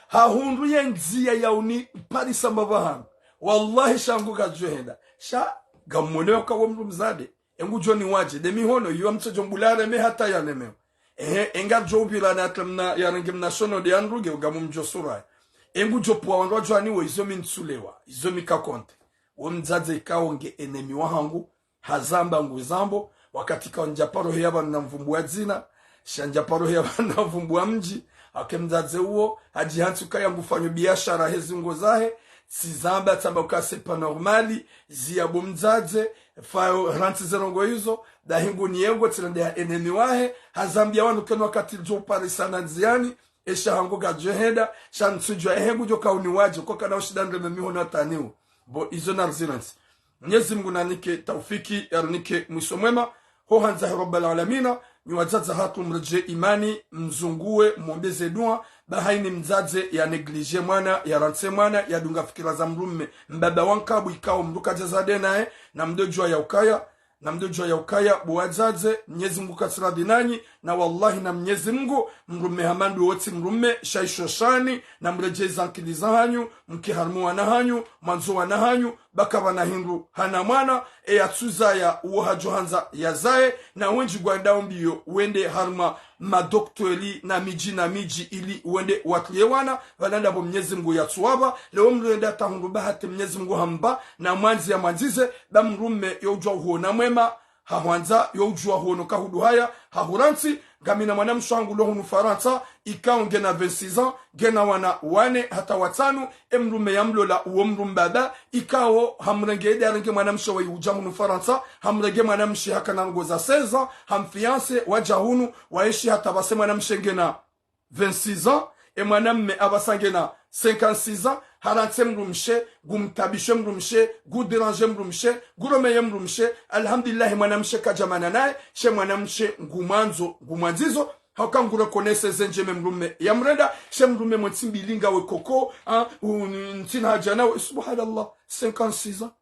Hahundru ye ndzia ya uniparisa mbapvi hanu. Wallahi sha ngu kadjo henda. Sha ngamwone yoka wo mdru mdzadze. E ngudjo niwadje, nde mihono, iyo mtsodjo mbula areme hata yanemewa. Ehe, e ngadjo upvira na hata mna, yarenge mna shono nde yandruge, ugamu mdjo suraye. E ngudjo pvwa wandru wadjo aniwo, izo mi ntsulewa, izo mi ka konte. Wo mdzadze ikao nge ennemi wahangu, hazamba nguzambo, wakati kao ndja paro heya pvanu na mvumbu wa dzina, sha ndja paro heya pvanu na mvumbu wa mdji, hake mdzadze uwo, hadjihantsi ukaya ngufanyo biashara he ziungo zahe, tsizamba tsamba uka c'est pas normal, ziya bo mdzadze, fayo rantsi ze ndrongoo izo, dahi ngu niyengo tsirendeha ennemi wahe, hazambia wanu keno wakati djo uparisana ndziani, esha hangu kadjo henda, sha ntsudjua ehe ngudjo kauniwadje, ko kana ushinda ndreme mihono hata niwo. Bo izo narzirantsi. Mnyezi Mungu nanike taufiki, yarinike mwiso mwema. Ho handza he Rabbal Alamina, nyi wadzadze hatru mredjee imani, mzunguwe, mwombeze dua, ba haini mdzadze ya négligé mwana, yarantse mwana, yadunga fikira za mdrume, mbaba wa nkabu ikao mdru kadja zade naye, na mdodjua ya ukaya, na mdodjua ya ukaya, bo wadzadze, Mnyezi Mungu katsi radhi nanyi, na wallahi na Mnyezi Mungu, mdrume hama ndo wotsi mdrume, sha isho shani, na mredjee ze ankili zahanyu, mke harumwa wana hanyu, mwandzo wana hanyu, ba kapvana hindru hana mwana, e yatsuzaya uwo hadjo handza yazaye, na wendji ngwendao mbiyo wende harumwa madokteri na midji na midji ili wende watriye wana, pvala ndapvo Mnyezi Mungu yatsuwapva, leo mdru yende hata hundru bahati Mnyezi Mungu hamba, na mwandzi ya mwandzize, ba mdrume yo udjua uhuona mwema, hahwandza, yo udjua huono kahudu haya, hahurantsi, ngamina mwana mshe hangu lo hunu Farantsa, ikao ngena vingt-six ans, ngena wana wane hata watsanu, e mdrume yamlola uwo mdru mbaba, ikao hamrenge ede arenge mwana mshe wa iwudja hunu Farantsa, hamrenge mwana mshe hakana ndrongoo za seize ans, hamfiancé, wadja hunu, waenshi hata pvase mwana mshe ngena vingt-six ans, e mwanamme apvasa ngena cinquante-six ans, harantse mdrumshe, ngumtabishe mdrumshe, ngudérange mdrumshe, nguromeye mdrumshe, alhamdulillahi mwanamshe kadjamana naye, she mwanamshe ngumwandzo, ngumwandzizo, hauka ngureconnaisse ze ndjema mdrume yamrenda, she mdrume mwe ntsi mbili ngawe koko, ah, u-, ntsina hadja nawe, subhanallah, cinquante-six ans.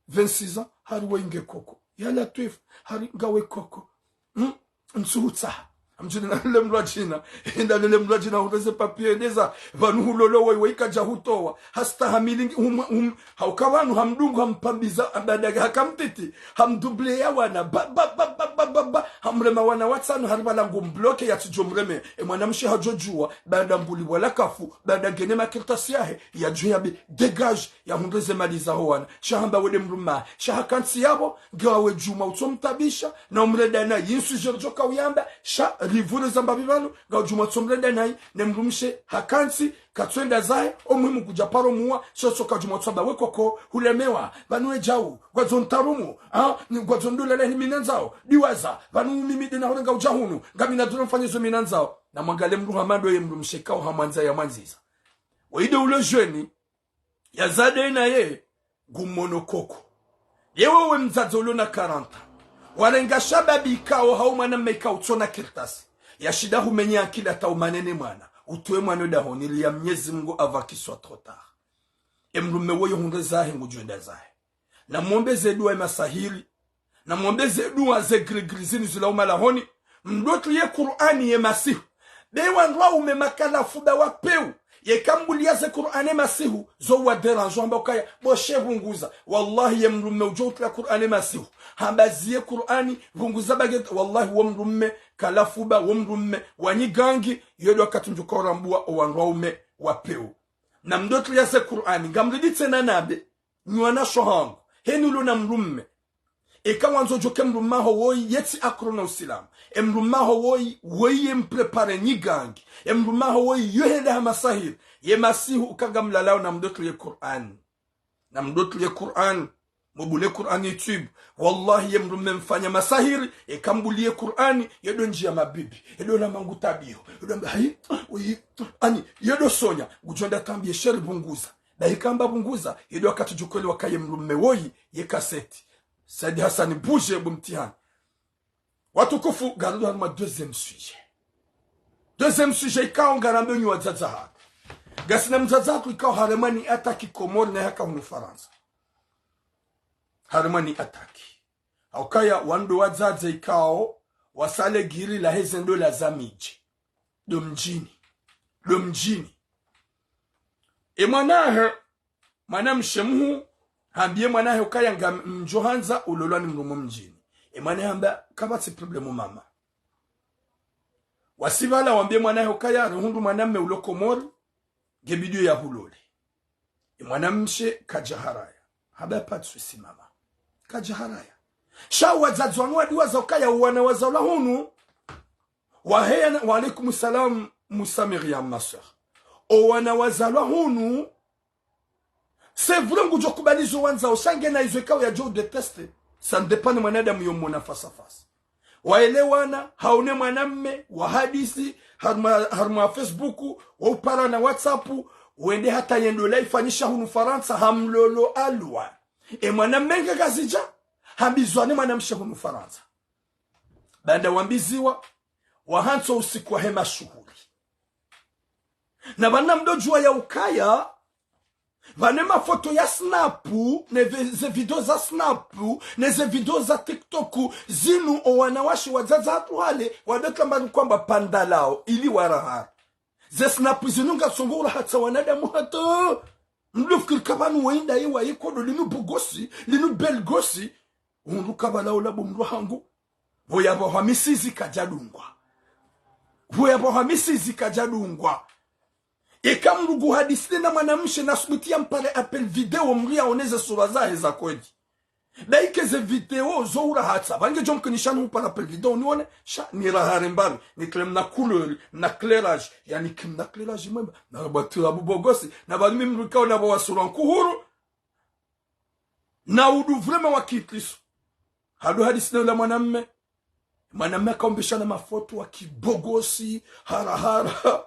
Vingt-six ans, hari we nge koko. Ya Latwif, hari ngawe koko. Hmm? Ntsuhutsaha. Hamdjini na lele mdru wa djina. Enda lele mdru wa djina, hundreze papier, ndeza. Pvanu hulolo woyi, woyi kadja hutowa. Hastahamili ngi, hum, hum, hauka pvanu hamdungu, hampvambiza, abadaga hakamtiti. Hamdouble ya wana, ba, ba, ba. Hamrema wana watsanu, hari pvala ngu mbloke yatsidjo mreme. E mwanamshe hadjo djuwa, baada mbuli wala kafu, baada ngene makartasi yahe, yadjo yabe, dégage, yahundreze mali zaho wana. Sha hamba wende mdrume, sha hakantsi yapvo, ngawe djuma utsomtabisha, na umrenda nayi, insu djeri djoka uyamba, sha rivure zamba pvi pvanu, ngawe djuma utsomrenda nayi, ne mdrumshe hakantsi, katsuenda zahe, o muhimu kudja paro muwa, sha tsoka djuma utsamba we koko, hulemewa, pvanu we djau, ngwadzo ntarumu, ha, ni ngwadzo ndula lehi mi nandzao, diwaza, pvanu mimi ndena hore ngaudja hunu, ngami nadjula mfanye zo mi nandzao. Na mwangalie mdru hama ndo ye mdrumshe kao hamwandza yamwandziza. Woyi nde ulo jeune, yazade naye, ngumono koko. Ye wewe mdzadze ulo na quarante ans. Warenga shababi ikao hau mwanamme ikao utsona kartasi. Yashinda humenye akili hata umanene mwana. Utowe mwana dahoni ili ya Mnyezi Mungu avant qu'il soit trop tard. E mdrume woyi hundre zahe ngudjwenda zahe. Na mwombe ze dua ye masahiri. Na mwombe ze dua ze grigri zinu zila umalahoni. Mdotru ye Kur'ani ye masihu. Be wandru waume makalafu ba wapeu. Yeka mbuliya ze Kur'ani ye masihu. Zo wa dérange hamba ukaya. Bo she pvunguza. Wallahi ye mdrume udjo utruliya Kur'ani ye masihu. Hamba ziye Kur'ani. Pvunguza bageta. Wallahi wo mdrume kalafu ba wo mdrume. Wanyigangi. Yo ndo wakati ndjuka urambua o wandru waume wapeu. Na mdotru ya ze Kur'ani. Ngamliditse na nabe. Nyi wanasho hangu, heni ulo na mdrume. Eka wandzo djoke mdrume aho woyi, yetsi akro na usilamu. E mdrume aho woyi, woyi ye mprépare nyigangi. E mdrume aho woyi, yo hende ha masahiri. Ye masihu uka ngamlalao na mdotru ye Kur'ani. Na mdotru ye Kur'ani. Mubule Kur'ani YouTube. Wallahi ye mdrume mfanya masahiri, eka mbuliye Kur'ani, yo ndo ndjiya mabibi. Yo ndo na mangu tabiho. Yo ndo amba, hayi, uyi, ani, yo ndo sonya, ngudjonda tambiye sheri pvunguza. Bahi kamba pvunguza, yo ndo wakati djukweli wakaye mdrume woyi, ye kaseti. Said Hassan bouge bo mtihani. Watukufu, ngarudi harumwa deuxième sujet. Deuxième sujet ikao ngarambe nyi wadzadze hatru. Ngasina mdzadze hatru ikao haremwa ni attaque Komori na haka hunu Farantsa. Haremwa ni attaque. Haukaya wandru wadzadze ikao, wasale giri la heze ndola za midji. Ndo mdjini. Ndo mdjini. E mwanahe, mwanamshe muhu, hambiye mwanahe ukaya ngamdjo handza ulolwa ni mdrume mdjini. E mwanahe hamba, kapvatsi problème mama. Wasi pvala wambiye mwanahe ukaya, rihundru mwanamme ulo Komori, nge bidi yahulole. E mwanamshe kadja haraya. Hamba pas de souci mama. Kadja haraya. Sha wadzadze wanu wadiwaza ukaya wana wazalwa hunu. Waheya na, wa alaykum salam, Musa Myriam, ma sœur. O wana wazalwa hunu, c'est vrai ngudjo kubali zo wandzao, sha ngena izo ikao yadjo déteste. Ça ne dépend ni mwanadamu yo mona face à face. Waelewana, haone mwanamme, wahadisi, harumwa, harumwa Facebook, waupara na WhatsApp, wende hata ye ndola ifanyisha hunu Farantsa, hamlolo alwa. E mwanamme nge Ngazidja, hambizwa ne mwanamshe hunu Farantsa. Baanda wambiziwa, wahantso usiku wahe mashuhuli. Na pvanu mdodjuwa ya ukaya, pvanu mafoto ya Snap, ne ve-, ze video za Snap, ne ze video za TikTok, zinu o wanawashe wadzadze hatru hale, wadotamba ni kwamba pvandalao, ili warahara. Ze Snap zinu ngatsongo urahatsa wanadamu hata. Mdru fikiri ka pvanu wenda iwa ikodo linu bugosi, linu belgosi, undru kabala ula bo mdru hangu. Pvo yapvahwa misizi kadjadungwa. Pvo yapvahwa misizi kadjadungwa. Eka mdru ngu hadisi na mwanamshe na subuti ya mpare appel vidéo mdru yaone ze sura zahe za kweli. Baike ze vidéo zo urahatsa. Pvange djo mkinisha ni upara appel vidéo nione. Sha ni rahare mbali. Ni kile mna couleur, mna clairage. Yani ki mna clairage mwemba. Na rabatira bubogosi. Na pvanu mi mdru kaona pvo wa sura nkuhuru. Na udu vraiment wa kikristo. Hadu hadisi na ula mwanamme. Mwanamme akaombesha na mafoto wa kibogosi, harahara.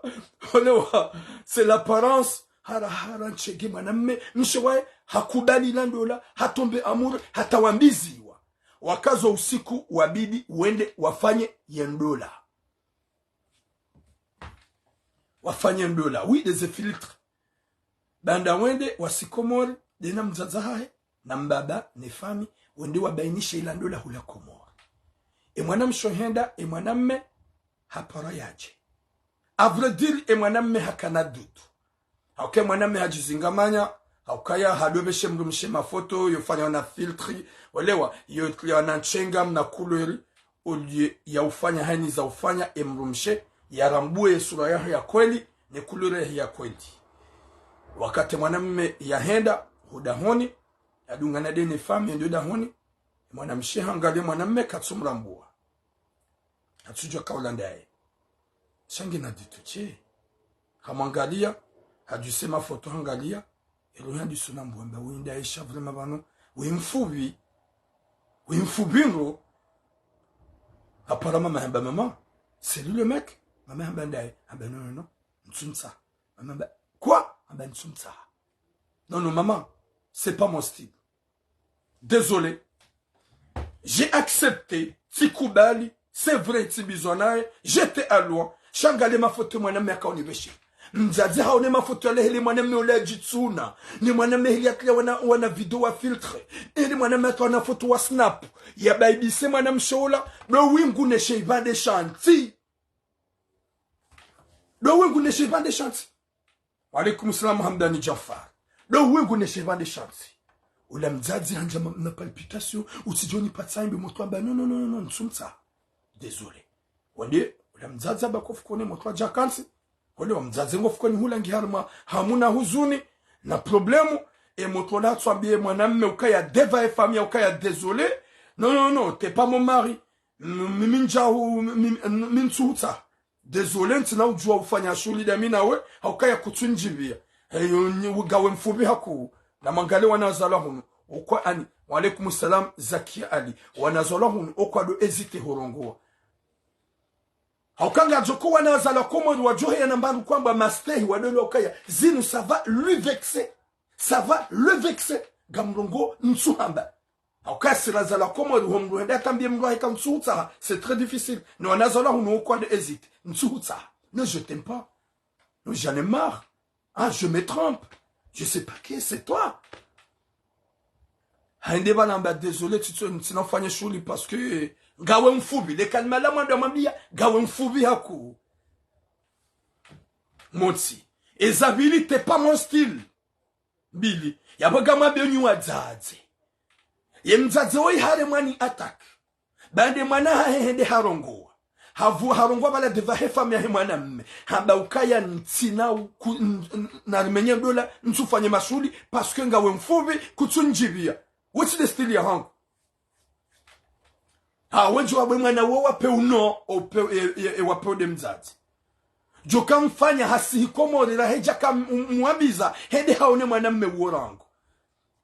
Olewa, c'est l'apparence. Harahara ntshege mwanamme. Mshe waye, hakubali la ndola, hatombe amur, hata wambiziwa. Wakazo usiku wabidi, wende, wafanye ye ndola. Wafanye ndola. Oui, des filtres. Baanda wende wasi Komori, dena mdzadze hahe, na mbaba, ne fami, wende wabainishe ila ndola hula Komori. E mwanamshe henda, e mwanamme, hapara yadje. À vrai dire, e mwanamme hakana dutu. Hauka e mwanamme hadjizingamanya, haukaya hadopveshe mdrumshe mafoto, yofanya na filtre, walewa, yo yana ntsenga mna couleur, au lieu ya ufanya haini za ufanya, e mdrumshe, yarambue sura yahe ya kweli, ne couleur yahe ya kweli. Wakati mwanamme yahenda, hudahoni, yadungana de ne femme, yende dahoni, mwanamshe hangalie mwanamme katsumrambua. Hatsudjua kaula ndaye. Sha ngena dutu she. Hamwangalia, hadjuse mafoto hangalia, elo yandisuna mbuamba, wi ndaye sha vraiment pvanu, wi mfupvi, wi mfupvi ndro. Hapara mama hamba, maman, c'est lui le mec? Mama hamba ndaye, hamba non, non, non, ntsuntsaha. Mama hamba, quoi? Hamba ntsuntsaha. Non, non, maman, c'est pas mon style. Désolé. J'ai accepté, tsikubali, c'est vrai, tsibizwa naye, j'étais à loin. Sha ngalie mafoto mwanamme akaonipveshe. Mdzadze haone mafoto yale heli mwanamme ule yadjitsuna. Ni mwanamme heli yaklia wana, wana video wa filtre. Heli mwanamme akaona foto wa snap. Yabaibise mwanamshe ula, do wingu neshe ipvandre sha ntsi. Do wingu neshe ipvandre sha ntsi. Wa alaikum salam, Hamdani Jafar. Do wingu neshe ipvandre sha ntsi. Ula mdzadze handza ma, na palpitation, utsidjoni patsaimbe motro amba, non, non, non, non, non, ntsuntsaha. Désolé. Wende, ula mdzadze amba kofukoni motro adja kantsi. Wende wa mdzadze ngofukoni hula ngiharumwa hamu na huzuni, na problème, e motro la tswambie mwanamme ukaya deva e famille ukaya désolé. Non, non, non, t'es pas mon mari. M, mi, mi ndjahu, mi, mi, mi ntsuhutsaha. Désolé, ntsina udjua ufanya shughuli dami nawe, haukaya kutsundjibia. Heyo nyi ugawe mfupvi haku, na mwangalie wana wazalwa hunu. Okwa ani, wa alaikum salam, Zakia Ali. Wana wazalwa hunu, okwa do hésiter hurongoa. Hauka ngadjo ko wana wazalwa Komori wadjoheya na mbaru kwamba mastehi wadolo ukaya. Zinu, ça va le vexer. Ça va le vexer. Ngamrongoo ntsuhamba. Hauka si razalwa Komori, ho mdru hende atambie mdru aheka ntsuhutsaha, c'est très difficile. No wana wazalwa hunu okwa de hésiter. Ntsuhutsaha. Non, je t'aime pas. Non, j'en ai marre. Ah, je me trompe. Je sais pas qui c'est toi. Hende pvala amba désolé, tsitso, ntsina ufanya shughuli parce que ngawe mfupvi. Le kalima la mwando amwambia, ngawe mfupvi haku. Montsi. Eza pvili, t'es pas mon style. Mbili, yapvo ngamwambio nyi wadzadze. Ye mdzadze woyi haremwa ni attaque. Baanda mwana hahe hende harongoa. Havu harongoa pvala deva he famille yahe mwanamme. Hamba ukaya ntsina u, ku, n, n, narimenye dola, ntsufanye mashughuli, parce que ngawe mfupvi, kutsundjibia. What's the style yahangu? Ha, wendji wabwe mwana wo wape uno, ope, e, e, e, wape ude mdzadze. Djo kamfanya hasihi Komori la hedja kam, um, mwambiza, hende haone mwanamme wo rangu.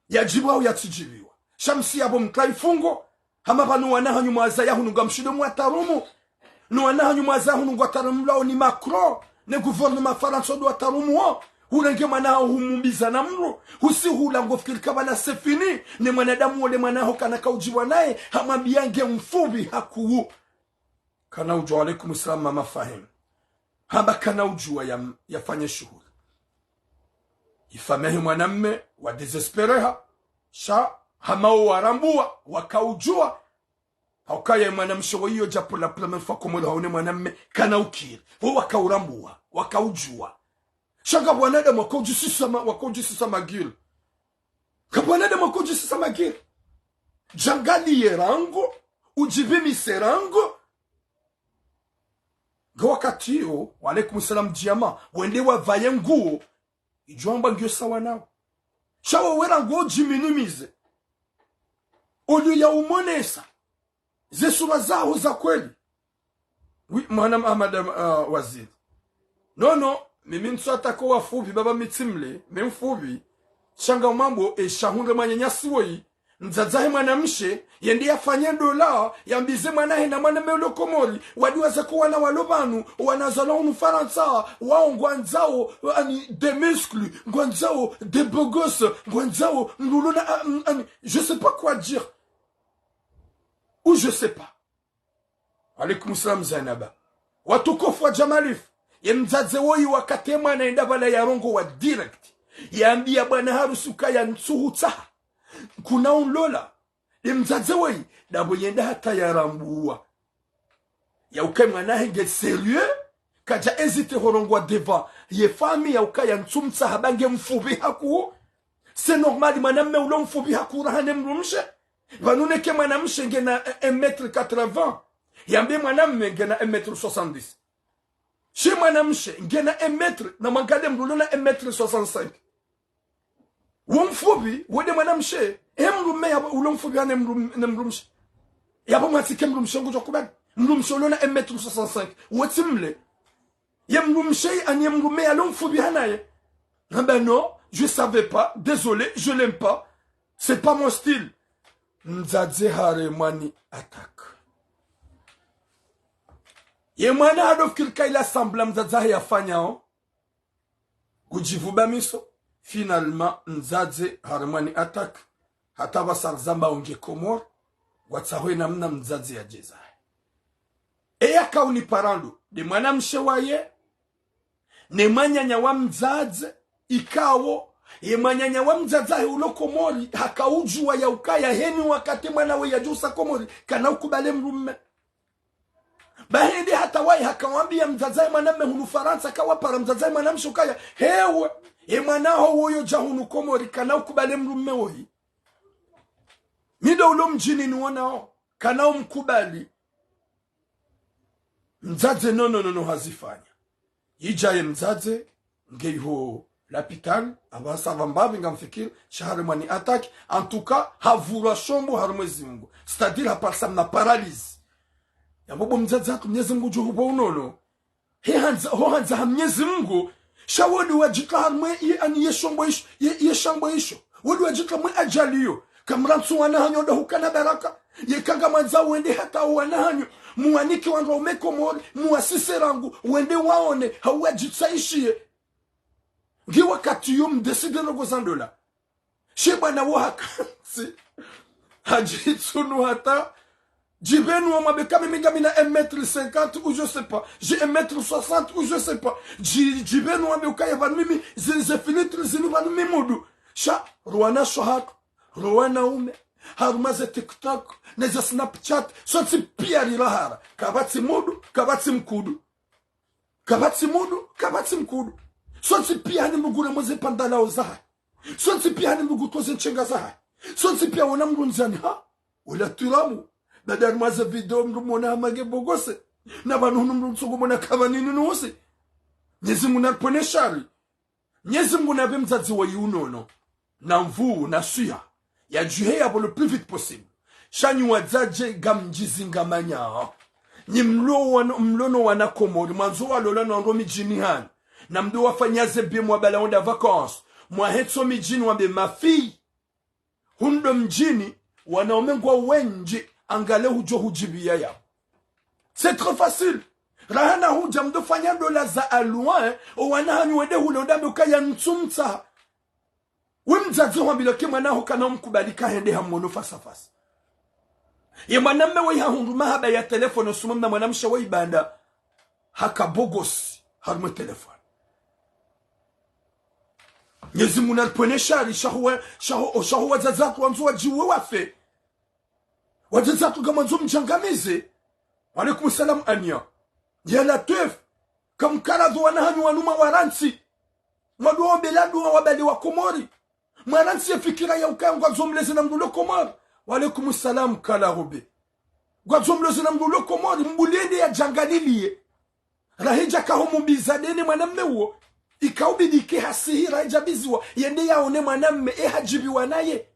Yadjibwa au yatsidjibiwa. Sha msi yapvo mtrai fungo, hama pvanu wana hanyu mwazaya hunu ngamshindo mwatarumu. No wana hanyu mwazaya hunu ngwatarumulwao ni Macron, ne gouvernement Farantsa ndo watarumuo. Hulenge mwana haho humumbiza na mdru. Husi hula ngofikiri ka pvala c'est fini. Ne mwanadamu ole mwana haho kana kaudjibwa naye, hamwambia nge mfupvi haku. Kana udjua, wa alaikum salam, mama Fahim. Hamba kana udjua ya, yafanye shughuli. Ifamiyi yahe mwanamme wa désespérer ha. Sha, hama wo warambua, wakaudjua. Haukaya mwanamshe woyi yo djapo la première fois Komori haone mwanamme, kana ukiri. Wo wakaurambua, wakaudjua. Sha nga wanadamu wakaudjisisa ma, wakaudjisisa magiri. Nga wanadamu wakaudjisisa magiri. Djangalie rangu, udjipvimise rangu. Nga wakati yo, wa alaikum salam, djama, wende wapvaye nguo, idjo amba ngiyo sawa nawo. Sha wewe rangu udjiminimize. Au lieu ya umonesa ze sura zaho za kweli. Oui, mwana Ahmad, ah, waziri. Non, non, mimi ntsu attaquer wafupvi, baba mi tsi mle, mi mfupvi. Sha ngamwambao, e, sha hundre mwananyasi woyi. Mdzadze wahe mwanamshe, yende yafanye dola, yambize mwana hahe na mwanamme ulo Komori, wadiwaza ko wana walo pvanu, wana wazalwa hunu Farantsa, wao ngwandzao, ani, des muscles, ngwandzao, des beaux gosses, ngwandzao, mdru ulo na, a, m, ani, je sais pas quoi dire. Ou je sais pas. Wa alaikum salam Zainaba. Watukufu wa Jamalif. Ye mdzadze woyi wakati ye mwana yenda pvala yarongoa direct. Yambia bwana harusi ukaya ntsuhutsaha. Kuna unlola. Ye mdzadze woyi, dapvo yenda hata yarambua. Ya ukaya mwana wahe nge sérieux, kadja hésiter horongoa devant ye famille ya ukaya ntsumtsaha ba nge mfupvi hakuu. C'est normal, mwanamme ulo mfupvi hakuu raha ne mdrumshe. Pvanu neke mwanamshe ngena un mètre quatre-vingts, yambe mwanamme ngena un mètre soixante-dix. She mwanamshe ngena un mètre, na mwangalie mdru ulo na un mètre soixante-cinq. Wo mfupvi, wo nde mwanamshe, e mdrumme yapvo ulo mfupvi ha ne mdrum-, ne mdrumshe. Yapvo mwatsi ke mdrumshe ngudjo kubali. Mdrumshe ulo na un mètre soixante-cinq, wo tsi mle. Ye mdrumshe, ani ye mdrumme yalo mfupvi ha naye. Ah ben non, je savais pas, désolé, je l'aime pas. C'est pas mon style. Mdzadze haremwa ni attaque. Ye mwana hado fikiri ka ila sambla mdzadze hahe yafanyao. Ngudjipvuba miso. Finalement, mdzadze haremwa ni attaque. Hata pvasa rizamba unge Komori, ngwatsahwe namna mdzadze yadjeza. Eya kauni parando, nde mwanamshe waye, ne mwananya wa mdzadze, ikao, ye mwananya wa mdzadze hahe ulo Komori, hakaudjua ya ukaya heni wakati mwana we yadjusa Komori, kana ukubali mdrumme. Ba hende hata waye hakawambiya mdzadze hahe mwanamme hunu Farantsa, kawapara mdzadze hahe mwanamshe ukaya, hewe, e mwana haho woyo dja hunu Komori, kana ukubali mdrumme woyi. Mi ndo ulo mdjini niwonao, kana umkubali. Mdzadze nono nono hazifanya. Idja ye mdzadze, nge iho lapitali, apvasa pvambapvi ngamfikiri, sha haremwa ni attaque, en tout cas, havurwa shombo harumwa ezimngo. C'est-à-dire haparisa mna paralysie. Yapvo bo mdzadze hatru Mnyezi Mngu djo hupva unono. He handza, ho handza ha Mnyezi Mngu, sha wo ndo wadjitria harumwa ye, ani ye shombo isho, ye, ye shombo isho. Wo ndo wadjitria mwe ajali iyo. Kamrantsu wana hanyu ndo hukana baraka. Yeka ngamwandzo wende hata wo wana hanyu, muwanike wandru waume Komori, muwasise rangu, wende waone, hau wadjitsaishiye. Ngi wakati yo mdécider ndrongo za ndola. She bwana wo hakantsi. Hadjitsunu hata. Djipvenu wamwambe ka mimi ngamina un mètre cinquante ou je sais pas. J'ai un mètre soixante ou je sais pas. Dji-, djipvenu wambe ukaya pvanu mimi, ze, ze filtre zinu pvanu mi mudu. Sha, ro wanashe hatru, ro wanaume, harumwa ze TikTok, ne ze Snapchat, sontsi piya rilahara. Kapvatsi mudu, kapvatsi mkudu. Kapvatsi mudu, kapvatsi mkudu. Sontsi piya hani mdru ngure mweze pvandalao zahahe. Sontsi piya hani mdru ngutoze ntsenga zahahe. Sontsi piya wona mdru ndzani ha. Wala turamu. Baada harumwa ze video mdru mwona hama nge bogose. Na pvanu hunu mdru ntsongo mwona kapvani nini nusi. Mnyezi Mngu naripvwene shari. Mnyezi Mngu napve mdzadze wayi unono, na nvuu, na swiha, yadjuhe yapvo le plus vite possible. Sha nyi wadzadze ngamdjizingamanya. Nyi mlo wana, mlo no wana Komori, mwandzo walola no wandru midjini hanyu. Na mdo wafanya ze biye mwabala wenda vacances. Mwahetso midjini wambe ma filles. Hunu ndo mdjini, wanaume ngwao wendji, angalie hudjo hudjibiya yapvo. C'est très facile. Raha na hudja mdo fanya ndola za loin, o wana hanyu wende hule wende wambe ukaya ntsumtsaha. We mdzadze hwambilwa ke mwana haho kana umkubali kahende hamono face à face. Ye mwanamme wayi hahundru mahaba ya téléphone sumu mna mwanamshe wayi banda. Haka bogosi, harumwa téléphone. Mnyezi Mngu naripvwene shari, sha huwa, sha ho, sha ho wadzadze hatru wandzo wadjiwe wafe. Wadzadze hatru ngamwandzo mdjangamize. Wa alaykum salam Ania. Ya Latwif. Kamkaradho wana hanyu wanu mwa warantsi. Mwadru wambe ladru wabali wa Komori. Mwarantsi ye fikira ya ukaya ngwandzo mleze na mdru ulo Komori. Wa alaykum salam Kalahobe. Ngwandzo mleze na mdru ulo Komori, mbuli yende yadjangaliliye. Raha idja kaho mubiza ndene mwanamme uwo. Ikaubidi ke hasihi raha idja biziwa, yende yaone mwanamme, e hadjibiwa naye.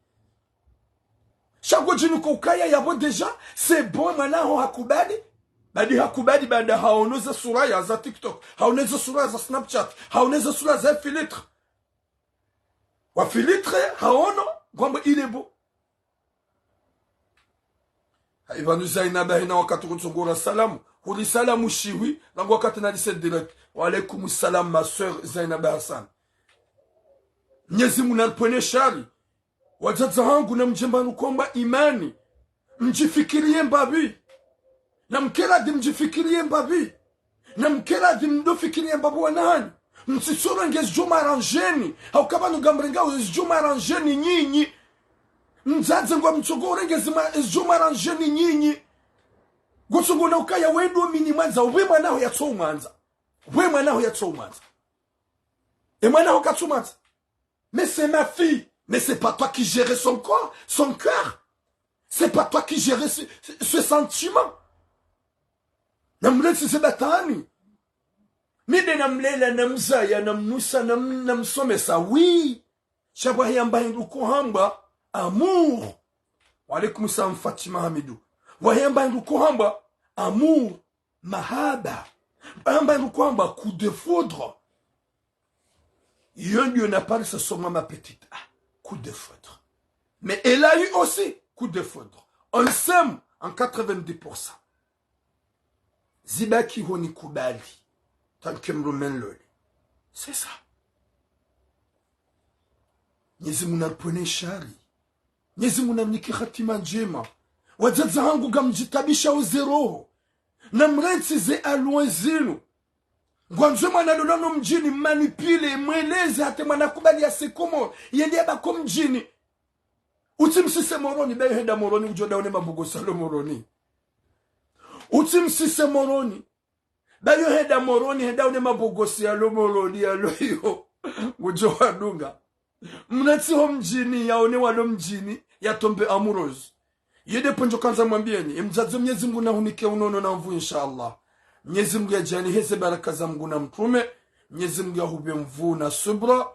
Sha ngodjinu ko ukaya yapvo déjà, c'est bon, mwana haho hakubali. Badi hakubali, badi haono ze sura ya za TikTok, haone ze sura za Snapchat, haone ze sura za filtre. Wa filtre, haono, ngwambo il est beau. Hayi pvanu Zainaba hena wakati kutsongora salamu. Huri salamu shiwi, rangu wakati nalise direct. Wa alaykum salam, ma sœur Zainaba Hassan. Mnyezi Mngu naripvwene shari. Wadzadze hangu namdjemba nukomba imani. Mdjifikiriye mbapvi. Namkeradhi mdjifikiriye mbapvi. Namkeradhi mdo fikiriye mbapvi wana hanyu. Mtsitsorenge zidjo mwaranjeni. Hauka pvanu ngamrengao zidjo mwaranjeni nyinyi. Mdzadze ngwamtsongo urenge zima, zidjo mwaranjeni nyinyi. Ngutsungo na ukaya wendo mini mwandza, we mwana ho yatso umwandza. We mwana ho yatso umwandza. E mwana ho katsu umwandza. Mais c'est ma fille. Mais c'est pas toi qui gères son corps, son cœur. C'est pas toi qui gères ce, ce sentiment. Namlezi ze batwani. Mi nde namlela, namzaya, namnusa, nam-, namsomesa. Oui. Sha pvwahe yamba hindru kohambwa amour. Wa alaikum salam Fatima Hamidou. Pvwahe yamba hindru kohambwa amour. Mahaba. Pvwahe yamba hindru kohambwa coup de foudre. Iyo ndiyo naparisa soma ma petite. Ah, coup de foudre. Mais elle a eu aussi coup de foudre. On s'aime en quatre-vingt-dix pour cent. Zibaki ho nikubali. Tant que mrume nlole. C'est ça. Mnyezi Mungu naripvwene shari. Mnyezi Mungu narinike hatima ndjema. Wadzadze hangu ngamdjitabisha uze roho. Namrentsi ze aloi zinu. Ngwandzo mwana lolwa no mdjini, mmanipule, mweleze hata mwana kubali yase Komori, yende yabaki ho mdjini. Utsimsise Moroni, ba yo henda Moroni, udjo daone mabogosi yalo Moroni. Utsimsise Moroni, ba yo henda Moroni, henda one mabogosi yalo Moroni, yalo iyo. Udjo wadunga. Mrentsi ho mdjini, yaone walo mdjini, ya tombe amoureuse. Iyo nde pvondjo kandza mwambiyeni, e mdzadze Mnyezi Mungu nahunike unono na nvuu, inshallah. Mnyezi Mungu yadjaanliye ze baraka za Mungu na mtrume, Mnyezi Mungu yahupve nvuu na subra,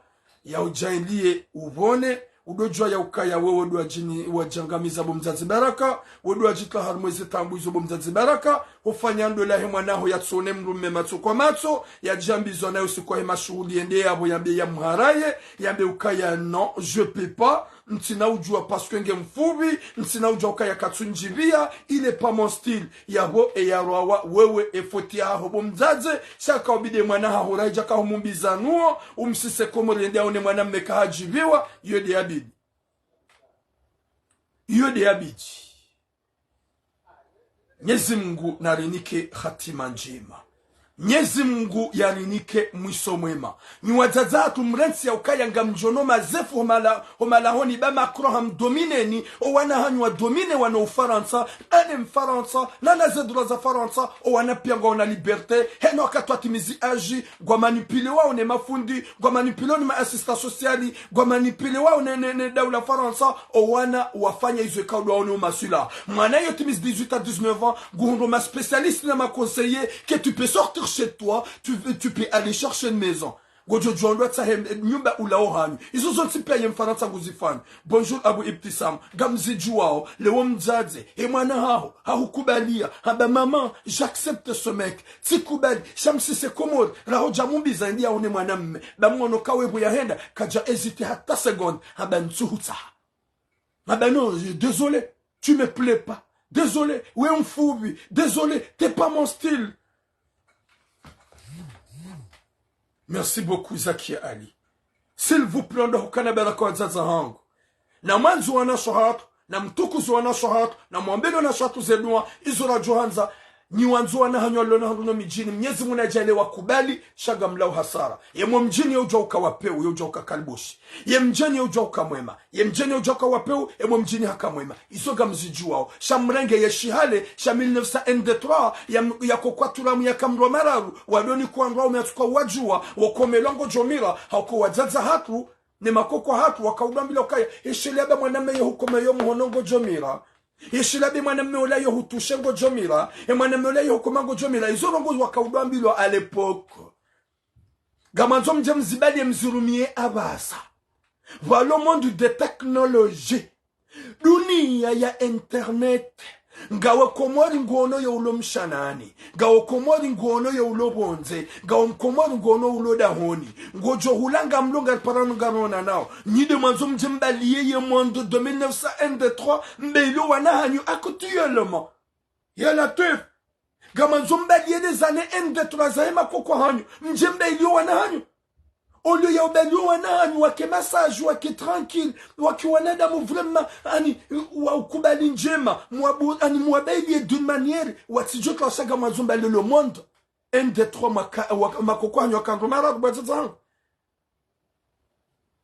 yahudjaanliye upvone, udodjuwa ya ukaya wewe ndo wadjini, wadjangamiza bo mdzadze Baraka, wewe ndo wadjitria harumwa ze taabu izo bo mdzadze Baraka, hufanya ndola he mwana ho yatsone mrume matso kwa matso, yadjambizwa nayo siku wahe mashuhuli yende yapvo yambe yamharaye, yambe ukaya non, je peux pas, ntsina udjuwa parce que nge mfupvi, ntsina udjuwa ukaya katsundjipviya, il est pas mon style. Yapvo e yarwawa, wewe e foti yaho bo mdzadze, sha ka ubidi e mwana haho raidja ka humumbiza nuwo, umsise Komori yende yaone mwanamme kahadjipviwa, iyo nde yabidi. Iyo nde yabidi. Mnyezi Mungu narinike hatima ndjema. Mnyezi Mungu yarinike mwiso mwema. Nyi wadzadze hatru mrentsi ya ukaya ngamdjono mazefu ho mala-, ho malahoni ba Macron hamdomineni, o wana hanyu wadomine wana Ufarantsa, ane Mfarantsa, nana ze droit za Farantsa, o wana piya ngwaona liberté, heno wakati watimizi âge, ngwamanipulewao ne mafundi, ngwamanipulewao ne ma assistant social, ngwamanipulewao ne, ne, ne daula Farantsa, o wana wafanya izo ikao ndo waone umaswila. Mwana yo timizi dix-huit à dix-neuf ans, nguhundro ma spécialiste na ma conseiller que tu peux sortir chez toi, tu, tu peux aller chercher une maison. Ngodjo djuwa ndo watsahe nyumba ulao hanyu. Izo zontsi piya ye Mfarantsa nguzifanya. Bonjour Abu Ibtisam, ngamzidjuwao, leo mdzadze, he mwana haho, hahukubaliya, hamba maman, j'accepte ce mec, tsikubali, sha msise Komori, raho djamumbiza yende yaone mwanamme, ba mwono ka wewe yahenda, kadja hésiter hata seconde, hamba ntsuhutsaha. Hamba non, désolé, tu me plais pas, désolé, we mfupvi, désolé, t'es pas mon style. Merci beaucoup, Zakia Ali. S'il vous plaît, ndo hukana baraka wadzadze hangu. Namwandzi wanashe hatru, namtukuzi wanashe hatru, namwambeni wanashe hatru ze dua, izo radjo handza, nyi wandzo wana hanyu walo na handru no midjini, Mnyezi Mungu nadjaanliye wakubali, sha ngamlao hasara. Ye mwo mdjini ye udjuwa uka wa pewu, ye udjuwa uka kalibushi. Ye mdjeni ye udjuwa uka mwema. Ye mdjeni ye udjuwa uka wa pewu, e mwo mdjini haka mwema. Izo ngamzidjuwao. Sha mrenge ye shihale, sha mille neuf cent un deux trois, ya m-, ya kokwa turamu ya kamrwa mararu, wadoni kwa ndrwa ume atsuka wadjuwa, wakomelwa ngodjo mira, hauka wadzadze hatru, ne makoko hatru, waka udjwambilwa ukaya, yesheleya ba mwanamme yo hukome yo muhono ngodjo mira. Yesheleya ba mwanamme ola yo hutushe ngodjo mira. E mwanamme ola yo hukome ngodjo mira. Izo ndrongoo waka udjwambilwa à l'époque. Ngamwandzo mdje mzibaliye mzirumiye apvasa. Pvwa le monde de technologie. Duniya ya internet. Ngawe Komori nguono yo ulo mshanani. Ngawe Komori nguono yo ulo pvondze. Ngawe Mkomori nguono ulo dahoni. Ngodjo hula ngamlo ngariparano ngaronanao. Nyi nde mwandzo mdje mbaliye ye monde de mille neuf cent un deux trois. Mbe ilo wana hanyu actuellement. Ya Latwif. Ngamwandzo mbaliye ne zane un deux trois zahe makoko hanyu. Mdje mbe iliyo wana hanyu. Oliyo ya ubaliyo wana hanyu, wake massage, wake tranquille, wake wanadamu vraiment, ani, wa ukubali ndjema, mwabu-, ani, mwabaliye d'une manière, watsidjo twa sha ngamwandzo mbaliye le monde. Un deux trois maka-, wa-, makoko hanyu waka ndro mararu wadzadze hangu.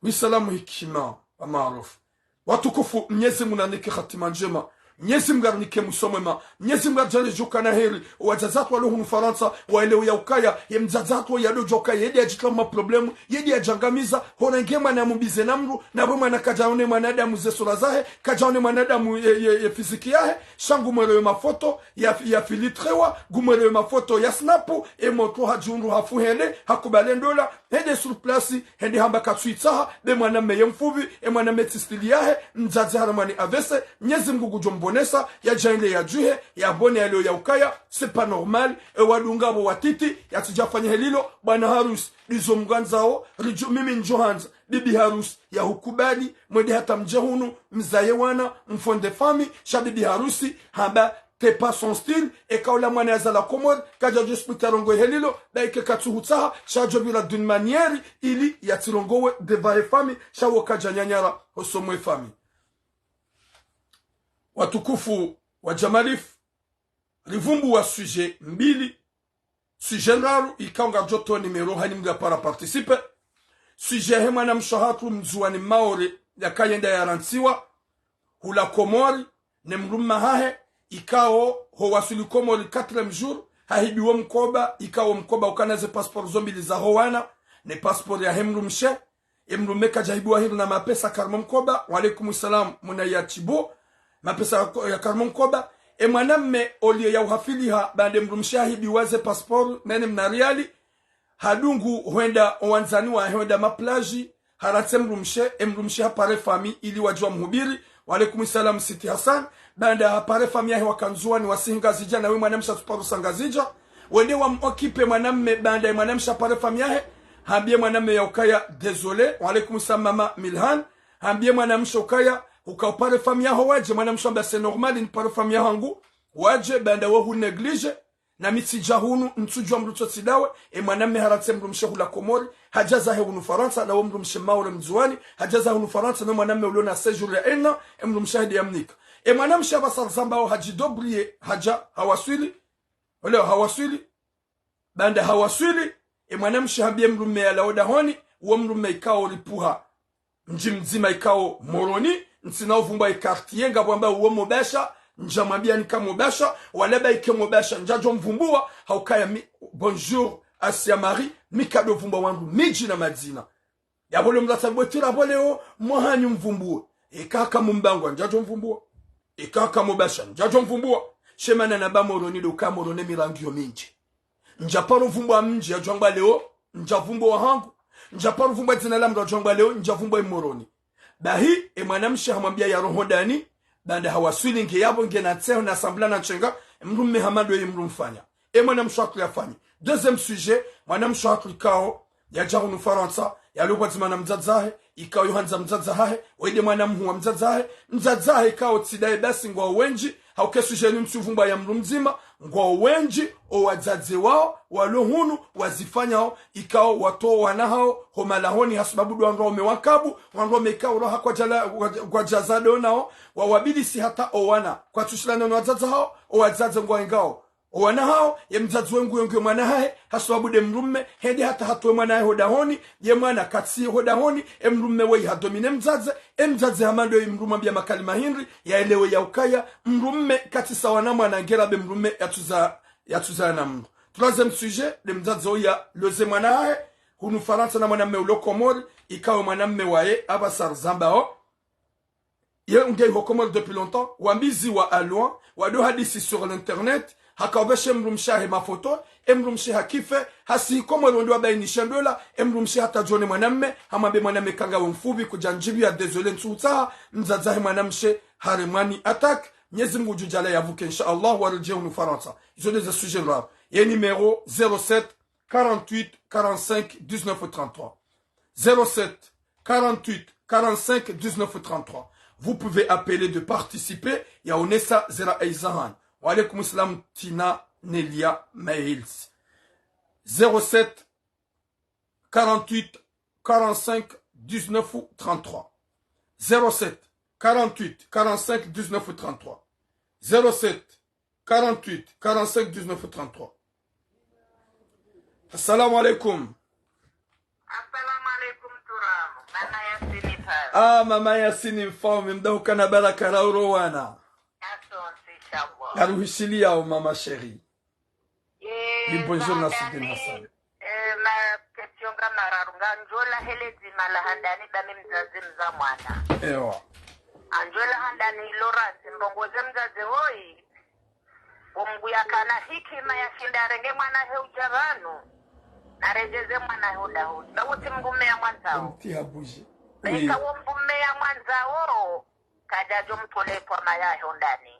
Wisalamu hikima wa maarufu. Watukufu, Mnyezi Mungu nanike hatima ndjema. Mnyezi Mngu arinike mwiso mwema. Mnyezi Mngu aridjaanlie djukana heri. Owadzadze watru walo hunu Farantsa, waelewe ya ukaya, ye mdzadze watru yadodjoka, yende yadjitia maproblème, yende yadjangamiza, hona nge mwana yamubize na mdru, na we mwana kadjaone mwanadamu ze sura zahe, kadjaone mwanadamu ye, ye, ye fiziki yahe, sha ngumwelewe mafoto, ya, ya filtrewa, ngumwelewe mafoto ya snapu, e motro hadjihundru hafu hende, hakubali ndola, hende sur place, hende hamba katsuitsaha, be mwanamme ye mfupvi, e mwanamme tsi style yahe, mdzadze harimwa ni A V C, Mnyezi Mngu ngudjo mbonesa, yadjaanlie yadjuhe, yabone yaleo ya ukaya, c'est pas normal, e wadunga pvo watiti, yatsidjafanya helilo, bwana harusi, ndizo mngwandzao, ridjo, mimi ndjohandza, bibi harusi, yahukubali, mwende hata mdje hunu, mzaye wana, mfonde famille, sha bibi harusi, hamba, c'est pas son style, eka ola mwana yazalwa Komori, kadjadjo subutu yarongowe helilo, ba ike katsuhutsaha, sha djo pvira d'une manière, ili yatsirongowe devant ye famille, sha wo kadjanyanyara, hosoni mwe famille. Watukufu wa Jamalifu, rivumbuwa sujet mbili, sujet ndraru, ikao ngaridjo towa numéro hani mdru yapara participer. Sujet he mwanamshe hatru mdzuwani Maore, yakayenda yarantsiwa, hula Komori, ne mdrumme hahe, ikao ho waswili Komori quatrième jour, hahibiwa mkoba, ikao mkoba ukana ze passeport zo mbili za ho wana, ne passeport yahe mdrumshe, e mdrumme kadjahibiwa hindru na mapesa karimwa mkoba, wa alaikum salam, muna ya Tibu, mapesa ya ko-, ya karimwa mkoba, e mwanamme oliye ya uhafiliha, baanda e mdrumshe hahibiwa ze passeport, nene mna riali, hadungu hwenda owandzani wahe hwenda maplaji, haratse mdrumshe, e mdrumshe hapare famille ili wadje wamhubiri, wa alaikum salam Siti Hassan, baanda hapare famille yahe waka Ndzuwani wasihi Ngazidja, na we mwanamshe atsuparo sa Ngazidja, wende wamoccupe mwanamme, baanda e mwanamshe hapare famille yahe, hambie mwanamme ya ukaya, désolé, wa alaikum salam mama Milhan, hambie mwanamshe ukaya, uka upare famille yaho wadje, mwanamshe hamba c'est normal, nipare famille yahangu, wadje, baanda wo hunégligé, na mi tsidja hunu, ntsudjuwa mdru tso tsi ndawe, e mwanamme haratse mdrumshe hula Komori, hadja zahe hunu Farantsa, na wo mdrumshe Maore Mndzuwani, hadja zahe hunu Farantsa, no mwanamme ulo na séjour ya un an, e mdrumshe hende yamnika. E mwanamshe apvasa rizambao hadjidébrouillé, hadja hawaswili, oleo hawaswili, baanda hawaswili, e mwanamshe hambie mdrumme yalawe dahoni, wo mdrumme ikao ripvuha mdji mdzima ikao Moroni, ntsina uvumbwa e quartier, ngapvo wamba uwo Mobasha, ndjamwambia nika Mobasha, wala ba ike Mobasha, ndjadjo mvumbua, ha ukaya mi, bonjour, Asia Marie, mi kado vumbwa wandru midji na madzina. Yapvo le mdru atsa bwetira pvo leo, mwahanyu mvumbue. Eka haka Mumbangwa, ndjadjo mvumbua. Eka haka Mobasha, ndjadjo mvumbua. She mana na ba Moroni ndo uka Moroni mirangu yo mindji. Ndjaparo vumbwa mdji yadjo hambwa leo, ndjavumbwa wahangu. Ndjaparo vumbwa dzina la mdru yadjo hambwa leo, ndjavumbwa e Moroni. Bahi, e mwanamshe hamwambia yaroho dahoni, baanda hawaswili nge yapvo nge na tseho na sambula na ntsenga, e mdrumme hamba ndo ye mdru mfanya. E mwanamshe hatru yafanye. Deuxième sujet, mwanamshe hatru ikao, yadja hunu Farantsa, yalo pvwadzima na mdzadze hahe, ikao yohandza mdzadze hahe, wende mwana mhuu wa mdzadze hahe, mdzadze hahe ikao tsi ndaye basi ngwao wendji, ha uka e sujet ni mtsuvumbwa ya mdru mdzima, ngwao wendji, owadzadze wao, walo hunu, wazifanyao, ikao watowa wana hao, ho malahoni, ha sababu ndo wandru waume wakabu, wandru waume ikao raha kwadjala, kwadja-, kwadjaza ndo nao, wawabilisi hata owana, kwatsushilana no wadzadze hao, owadzadze ngwao ingao owana hao, ye mdzadze wengu yonge mwana hahe, ha sababu nde mdrumme, hende hata hatowe mwana hahe ho dahoni, ye mwana katsi ho dahoni, e mdrumme weyi hadomine mdzadze, e mdzadze hamba ndo ye mdrumme hambia makalima hindri, yaelewe ya ukaya, mdrumme katsi sawa na mwana ngera be mdrumme yatsuza, yatsuza na mdru. Troisième sujet, nde mdzadze oya loze mwana hahe, hunu Farantsa na mwanamme ulo Komori, ikao mwanamme waye, apvasa rizambao. Ye unge iho Komori depuis longtemps, wambiziwa à loin, wado hadisi sur l'internet, haka upveshe mdrumshe hahe mafoto, e mdrumshe hakife, hasihi Komori wende wabainishe ndola, e mdrumshe hata djone mwanamme, hamwambe mwanamme kanga we mfupvi kudja ndjibiya désolé ntsuhutsaha, mdzadze hahe mwanamshe haremwa ni attaque, Mnyezi Mngu ngudjo djaaliya yavuke, insha Allah, waredjei hunu Farantsa. Izo nde ze sujet ndraru. Ye numéro zéro sept, quarante-huit, quarante-cinq, dix-neuf, trente-trois. Zéro sept, quarante-huit, quarante-cinq, dix-neuf, trente-trois. Vous pouvez appeler de participer. Ya onesa zera eizahan. Wa alaikum salam Tina Nelia Mails. Zéro sept, quarante-huit, quarante-cinq, dix-neuf, trente-trois. Zéro sept, quarante-huit, quarante-cinq, dix-neuf, trente-trois. Zéro sept, quarante-huit, quarante-cinq, dix-neuf, trente-trois. Assalamu alaikum. Assalamu alaikum, Turamu. Mama Yasini pale. Ah, mama Yasini mfaume, mdahukana baraka rauro wana. Asante. Inshallah. Yaruhishiliya o mama chérie. Eh, ni bonjour na sidi na sana. Eh, ma question nga mararu, nganjola hele dzima la handani ba mi mdzadze mdza mwana. Ewa. Anjola handani ilo randzi, ndrongo ze mdzadze woyi. Wo Mngu yakana hikima yashinda yarenge mwana he udja pvanu. Naredjeze mwana he udahoni. Ba wo tsi mdrume ya mwandzao. Mti habuje. Beka wo mdrume ya mwandzao. Kadjadjo mtole pvwa maya he undani.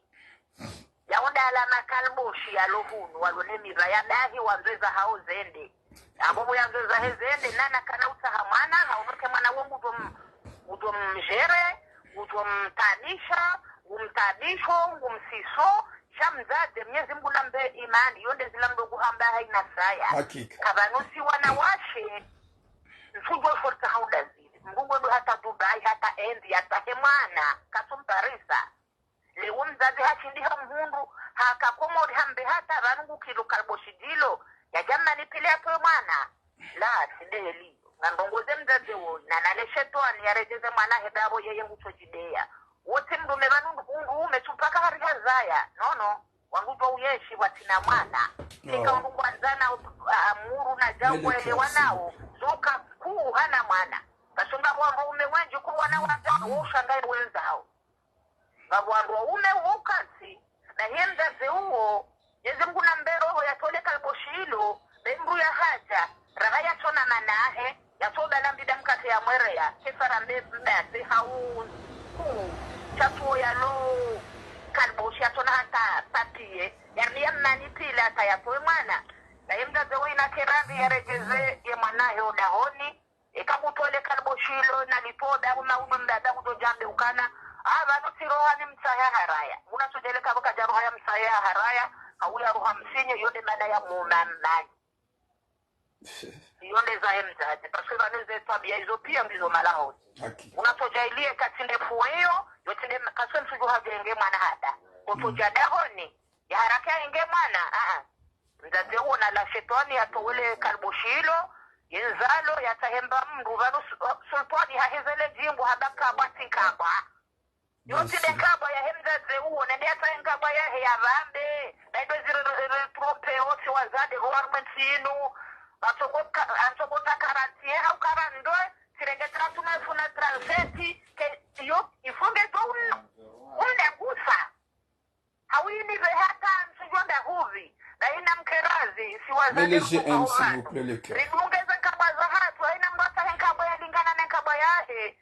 Yaunda ala makalboshi yalo hunu, walo ne mira ya dahi wandzo eza hawo zende. Abo bo yandzo eza he zende, nana kana utsaha mwana, haunoke mwana wo ngudjo m-, ngudjo mdjere, ngudjo mtaabisha, ngumtaabisho, ngumsiso, sha mdzadze, Mnyezi Mngu nambe imani, yo nde zila mdru hamba hayina saya. Hakika. Kapvanu si wanawashe, ntsudjo shorta haunda zile. Mdru ngwendo hata Dubai, hata endi, hata he mwana, katsumparisa. Leo mdzadze hashindi ha mhundru, haka Komori hambe hata pvanu ngu kilo kalboshi djilo, yadja manipile yatowe mwana. La, tsi ndeheli. Nga ndrongo ze mdzadze woyi, na nale shetwani yaredjeze mwana he dabo yeye ngutsodjideya. Wo tsi mdrume pvanu ndu-, ndume tsi mpaka hari hazaya. No, no. Wangudjo uyenshi watsina mwana. Eka wandru ngwandzana, a, amuru na django elewanao. Zoka kuu hana mwana. Kashonga wandru waume wendji kuu wana wandzao, wo ushangaye wendzao. Ngapvo wandru waume wo ukantsi, na ye mdzadze uwo, Mnyezi Mngu nambe roho yatole kalboshi ilo, be mdru ya hadja, raha yatsona manahe, yatsoba la mbida mkate ya mwereya, kesa rambe mbase hau kuu, sha tsuwo yalo kalboshi yatsona hata papiye, yami ya mmanipila hata yatowe mwana. Na ye mdzadze uwo ina kerandzi yaredjeze ye mwanahe udahoni, eka kutole kalboshi ilo nalitoda, kuma uno mdada kudjo djambe ukana, a, pvanu tsi roha ni mtsahe haraya. Una sodjele kabo kadja roha ya mtsahe haraya, hau ya roha msinye, yo nde mana ya muma mmanyi. Yo nde zahe mdzadze, parce que pvanu ze twabiya izo piya ngizo malahoni. Hakika. Una sodja iliye katsinde fuwe yo, yo tsinde ma-, kaswe ntsudjo hadjenge mwana hada. Kotsodja dahoni, ya haraka yenge mwana, a, a. Mdzadze uwo na la shetwani yatowele kalboshi ilo, ye ndzalo yatsahe mba mdru pvanu su-, sultwani hahezele djimbo hamba kabwa tsi nkabwa. Yo tsi nde nkabwa yahe mdzadze uwo, nende yatsahe nkabwa yahe ya pvambe, na ido ziri re-, re-, trompe yo tsi wazade ho warumwe ntsi inu, atsoko ka-, atsoko ta quarante hau quarante-deux, tsirenge trente-neuf na trente-sept, ke yo, ifunge to un-, unde kusa. Hawini be hata ntsudjo nda huvi, na ina mkerazi, si wazazi. Mele je aime, s'il vous plaît, le cœur. Ridungeze nkabwa za hatru, haina mdru atsahe nkabwa yalingana ne nkabwa yahe,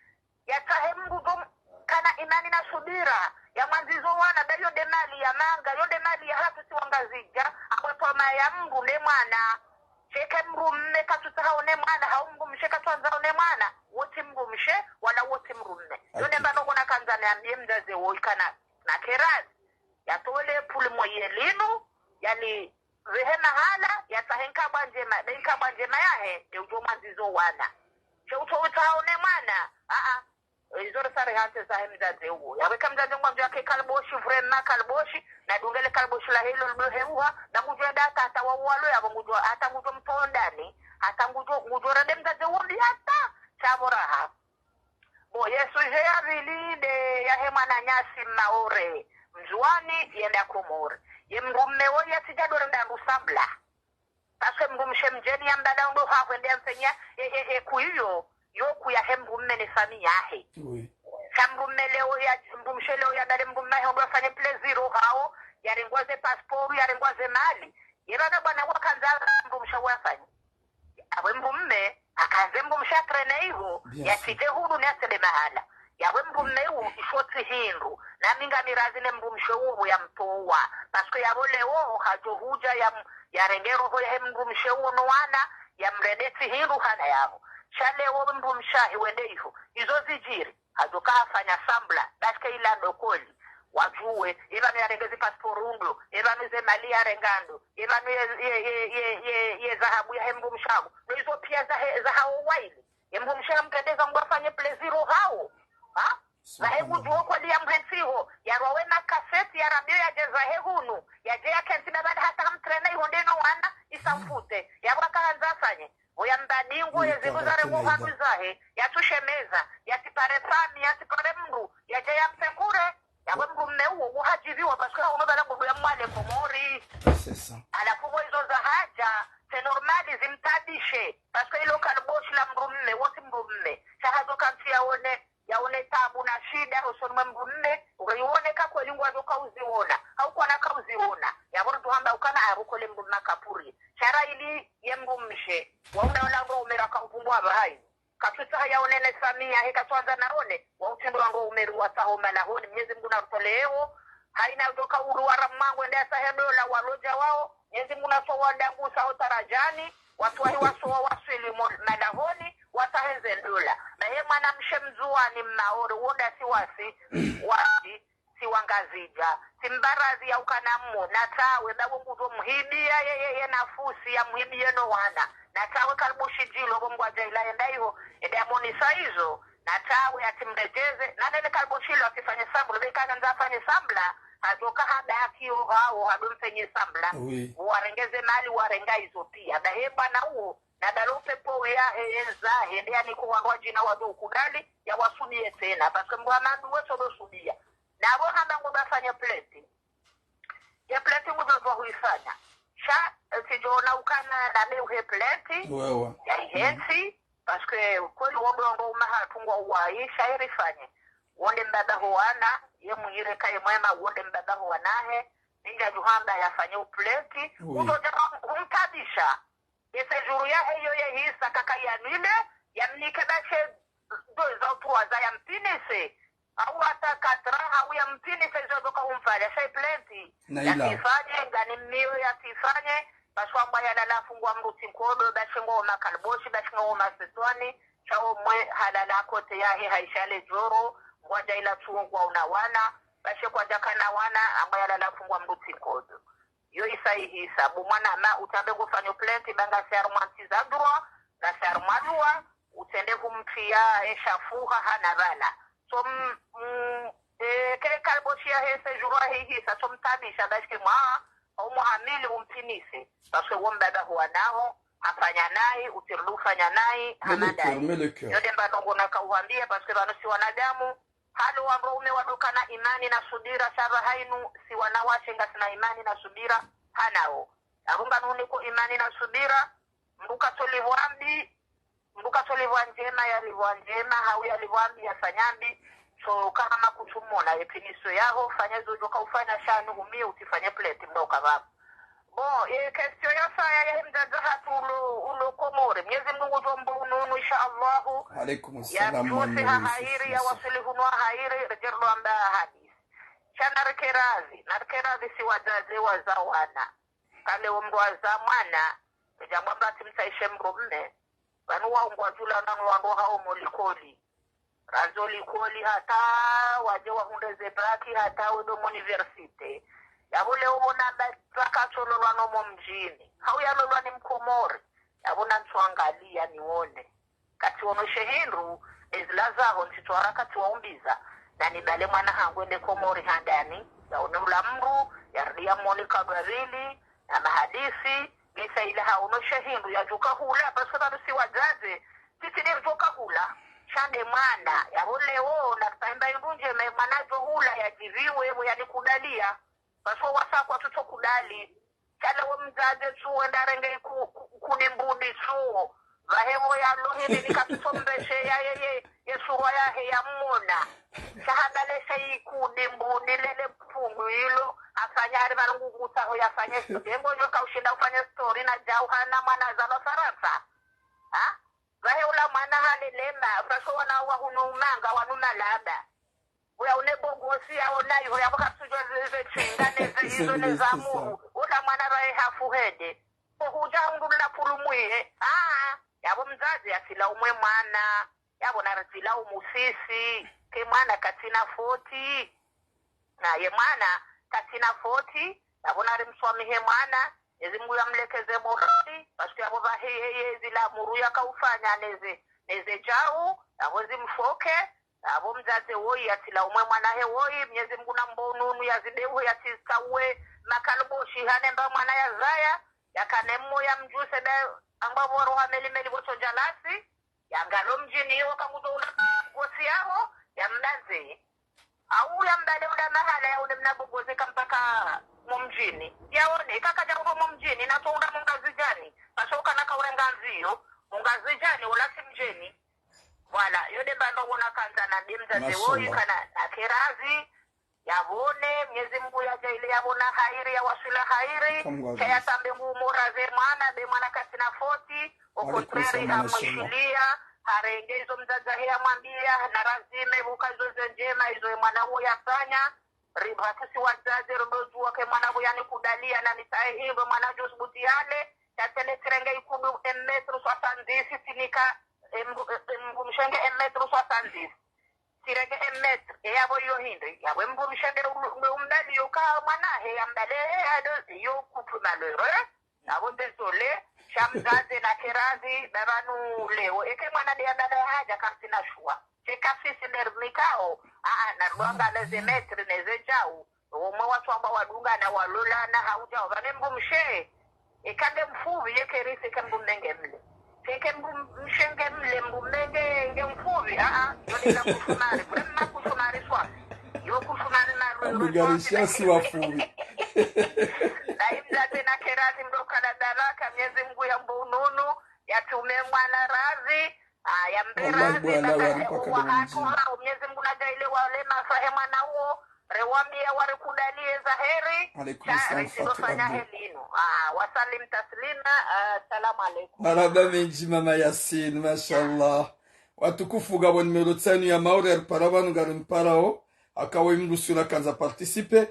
yatsahe mdru dom-, kana imani na subira, ya mwandzizo wana, be yo nde mali ya manga, yo nde mali ya hatru si wangazidja, abo twama ya mdru ne mwana. Sheke mdru mme katsutsaha one mwana, hau mdru mshe katsandza one mwana, wo tsi mdru mshe, wala wo tsi mdru mme. Yo nde mba noko na kandzani yambiye mdzadze woyi kana, na kerazi. Yatole puli moye linu, yali vehe mahala, yatsahe nkabwa ndjema, be nkabwa ndjema yahe, nde udjo mwandzizo wana. She utso utsaha one mwana, a, a. Izo risari hantsi zahe mdzadze uwo. Yaweka mdzadze ngwandzo yake kalboshi, vraiment kalboshi, na dungele kalboshi lahe ilo lido heuha, na ngudjo enda hata, hata wa uwalo yapvo ngudjo, hata ngudjo mtondani, hata ngudjo, ngudjo rende mdzadze uwo mbi hata, sha pvo raha. Bo, ye sujet ya pvili nde yahe mwananyasi Maore, Mndzuwani, yenda Komori. Ye mdrume woyi yatsidja do renda ndu sambla. Parce que mdru mshe mdjeni yamba nda ndo hahwende yamfanya, e, e, e, kuyiyo, yo kuya he mdrume ne famiyi yahe. Oui. Sha mdrume leo ya, mdru mshe leo yamba nde mdrume yahe ndo afanye plaisir hawo, yarengwa ze passeport, yarengwa ze mali. Ye pvanu bwana wakandza mdru mshe wafanye. Awe mdrume, akandze mdru mshe atrene iho, bien sûr, yatsidje hunu ne atsende mahala. Yawe mdrume uwo, isho tsi hindru. Nami ngami razi ne mdru mshe uwo yamtowa. Parce que yapvo leo, hadjo hudja ya, yarenge roho yahe mdru mshe uwo no wana, yamrende tsi hindru hana yapvo. Sha leo mdru mshe ahe wende iho. Izo zidjiri. Hadjo ka afanya sambla, parce que ila ndo koli. Wadjuwe, ye pvanu yarenge ze passeport ndo, ye pvanu ze mali yarenga ndo, ye pvanu ye, ye, ye, ye, ye, ye zahabu yahe mdru mshe apvo. No izo piya zahe, zahawo wayili. Ye mdru mshe hamtrendeza ngwa afanye plaisir hawo. Ha? Zahe kudjuwo koli yamhentsiho, yarwawe makaseti, yarambiyo yadje zahe hunu, yadje yakentsi babada hata hamtrene iho nde no wana, isamfute. Yapvo akahandza afanye. Oya mbadingo ye zinu zarengwa hanu zahe, yatsushemeza, yatsipare famiyi, yatsipare mdru, yadje yamsekure, yawe mdrume uwo, uhadjiviwa, parce que Sa uno bala bubu ya mwale Komori. C'est ça. Halafu bo izo za haja, c'est normal zimtaabishe. Parce que ilo kaliboshi la mdrumme, wo tsi mdrumme. Sha hazo kantsi yaone, yaone taabu na shida, usoni mwe mdrumme, ukayione ka kweli ngwadjo kauziona. Hau kwana kauziona. Yapvo ndo hamba ukana yapvo kole mdrumme kapvuri. Sha ra ili ye mdrumshe, wauna wala ndo umera kaupungwa pvahayi. Katsutsaha yaone ne famiyi yahe katswandza naone, wa utsindo wango umeru watsaho malahoni, Mnyezi Mngu na rutoleeho, haina udoka uru wara mwangu ende yatsahe ndola walodja wao, Mnyezi Mngu na so wandangu usaho taradjani, watwahi wasowa waswili mo-, malahoni, watsahe nze ndola. Na ye mwanamshe Mndzuwani Mmaore, wo ndasi wasi, wasi, si wa Ngazidja, si mbarazi ya ukana mmo, na tawe, ba wo ngudjo muhibiya ye, ye, ye nafusi ya muhibiye no wana, na tawe kaliboshi djilo, bo ngwadja ila yenda iho, ende yamonisa izo, na tawe ati mredjeze, na nene kaliboshi ilo atsifanye sambula, be kana ndza afanye sambula, hadjoka hada akiyo hao, hado mfenye sambula, Oui. Warengeze mali, warenga izo piya, ba he bwana uwo, na dalo pepo yahe, yenza, hende yaniko wandru wadjina wadjo ukubali, ya wasubiye tsena, parce que mbwa mandu wetso do subiya. Na bo hamba ngo bafanye plainte. Ye plainte ngudjo djuwa huifanya. Sha, eh, tsidjoona ukana na me uhe plainte. Wewe. Ya ihensi, parce que kweli wondo ndo uma hatungwa uwayi, sha irifanye. Wonde mbaba ho wana, ye muhire kaye mwema, wonde mbaba ho wanahe, ninja djuhamba yafanye u plainte. Oui. Uto djaka humtabisha. Ye séjour yahe yo yehisa kaka yanwile, yamnike bashe deux ans, trois ans yampinise. Au hata quatre ans, au yampinise zo doka umfanya, sha i plainte. Na ila. Yatsifanye, ngani mmiyo yatsifanye, parce que amba yalala afungwa mdru tsi nkodo, bashe ngo makaliboshi, bashe ngo maseswani, sha omwe halala kote yahe haisha le djoro, ngwadja ila tsuo ngwa una wana, bashe kwadja kana wana, amba yalala afungwa mdru tsi nkodo. Yo isa ihisa, bo mwana ma utambe ngufanyo plainte, ba ngasi harumwa ntsi za droit, ngasi harumwa loi, utsende humtriya eshafuha hana bala. So, mm, mm, eh, ke kaliboshi yahe séjour yahe ihisa, so mtabisha, parce que mwa, au muhamili umpinise, parce que wo mbaba huwa naho, hafanya nayi, utsirudi ufanya nayi, Mais le cœur, hamadayi. Mais le cœur. Yo nde mbano ngona kauhwambiya, parce que bano si wanadamu, halo wandru waume wadokana imani na subira, sha ba hainu, si wanawashe ngasina imani na subira, hanao. Arunga nuniko imani na subira, mdru katsolivwa mbi, mdru katsolivwa ndjema, yalivwa ndjema, hau yalivwa mbi, yafanya mbi, so kahama kutsumona, ye punition yaho, fanya zo djoka ufanya sha nu humiye utsifanye plainte mdru ukavavo. Bon, e question ya saya ya mdzadze hatru ulo, ulo Komori. Mnyezi Mngu ngudjo mbo ununu, insha Allahu. Alaikum salam wa Yamtuse ha rahmatullahi hairi, wabarakatuh. Yawaswilihu no hairi, redjerlo amba hadisi. Sha narike radhi, narike radhi si wadzadze waza wana. Kale omdru waza mwana, edjambwa mbatsi mtsaishe mdrume. Pvanu wao ngwadjulana no wandru hao mo likoli. Randzi o likoli hata wadje wahundre ze bac hata wende omo université. Yapvo leo wona amba pvaka tsololwa no mo mdjini. Hau yalolwa ni Mkomori. Yapvo na ntsuangaliya niwone. Katsiono she hindru, ezila zaho ntsitswara katsiwaumbiza. Na nibale mwana hangu ende Komori handani. Yaone ula mdru, yarudi yamone kabla vili, na mahadisi, ngesa ila haono she hindru yadjoka hula, parce que pvanu si wadzadze, tsitsi nde ridjoka hula. Sha nde mwana, yapvo leo, na ripvahimba indru ndjema, ye mwana yadjo hula, yadjiviwe, pvo yanikubaliya. Parce que wasa kwatsutso kubali. Sha leo mdzadze tsu wenda renge ku, ku, kuni mbudi tsuo. Pvahe pvo yalo hindri nikatsutso mbeshe ya ye, ye, ye surwa yahe yamona. Sha hamba leshe ikudi mbudi lele mpungu ilo, afanya hari pvanu ngukutsaho yafanye story. Ye ngodjo kaushinda ufanye story na djau hana mwana zalwa Farantsa. Ha? Pvahe ula mwana halelema, pvasho wana wa hunu umanga, wanu malaba. Uya une bogosi ya ona iho, yapvo katsudjwa ze, ze tsinga, ne ze izo, ne za muru. Ula mwana pvahe hafu hende. Ko hudja undrula pvulu mwihe. Ah, yapvo mdzadze yatsilaumu ye mwana. Yapvo na ritsilaumu sisi. Ke mwana katsina foti. Na ye mwana katsina foti. Yapvo na rimswamihe mwana. Mnyezi Mngu yamlekeze morali. Parce que yapvo pvahe ye, ye zila muru yakaufanya ne ze, ne ze djau. Yapvo zimfoke. Yapvo mdzadze woyi yatsilaumu ye mwana he woyi. Mnyezi Mngu na mbo ununu yazideuhe yatsitsauwe. Makaliboshi hane mba mwana yazaya. Yakane mmo yamdjuse be angwa pvo roha meli meli pvo tso djalasi. Yangalo mdjini yo kangudjo ula gosi yaho, yamlaze. Au yambale ula mahala yaone mna bogoze kampaka mumdjini. Yaone, kaka dja uko mumdjini, na tounda mungazidjani. Pasha ukana kaurenga ndziyo, mungazidjani, ula tsi mdjeni. Voilà, yo nde mbano wona kandza na nde mdzadze woyi, kana na kerazi, yavone, Mnyezi Mungu yadjaanlie yavona hairi, yawaswila hairi, sha yatsambe ngu muraze mwana, be mwana katsina foti, au contraire, hamwishiliya, harenge izo mdzadze wahe yamwambiya, na razime, vuka izo ze ndjema, izo ye mwana wo yafanya, ribaki si wadzadze, ridodjuwa ke mwana wo yani kudaliya, na mitsahe hindru, mwana djo subuti yale, yatsende tsirenge ikudu un mètre soixante-dix, tsinika, em, em, mdrumshe nge un mètre soixante-dix. Tsirenge un mètre, e yavo iyo hindri, yavo mdrumshe nge u-, nge umbali yo ka mwana he yambale, e ado, yo couple malheureux, yavo désolé, sha mdzadze na kerazi, baba nu leo, eke mwana nde yambale hadja kamtsina shuwa. Tsi ka fisi nde rinikao, a, a, na rwanga neze mètre, neze djau, omwe watru amba wadungana, walolana, haudja, wavane mdrumshe. Eka nge mfupvi, yeke risi, eka mdrume nge mle. Eka mdrumshe nge mle, mdrume nge, nge mfupvi. A, a, yo nde na kushumari. Kule mna kushumari swa. Yo kushumari na ru-, ru-, ru-, si wafupvi. Na imla tsena kerazi mdru kana baraka, Mnyezi Mungu yambe ununu, yatrume mwana razi, a, yambe razi, wallahi, bwana, kaka, wari mpaka wa leo mdjini. Hatu, ha, Mnyezi Mungu nadjaanlie wale mafahe mwana wo, rewambiya warikudaliye za heri, alaikum salam, sha, risifanya heli inu. Ah, wasalim taslima, ah, salamu alaikum. Marahaba mendji, Mama Yasin, mashallah. Watukufu, ngapvo numéro tsanu ya Maore, yaripara pvanu, ngarimparao, haka we mdru sura kandza participer.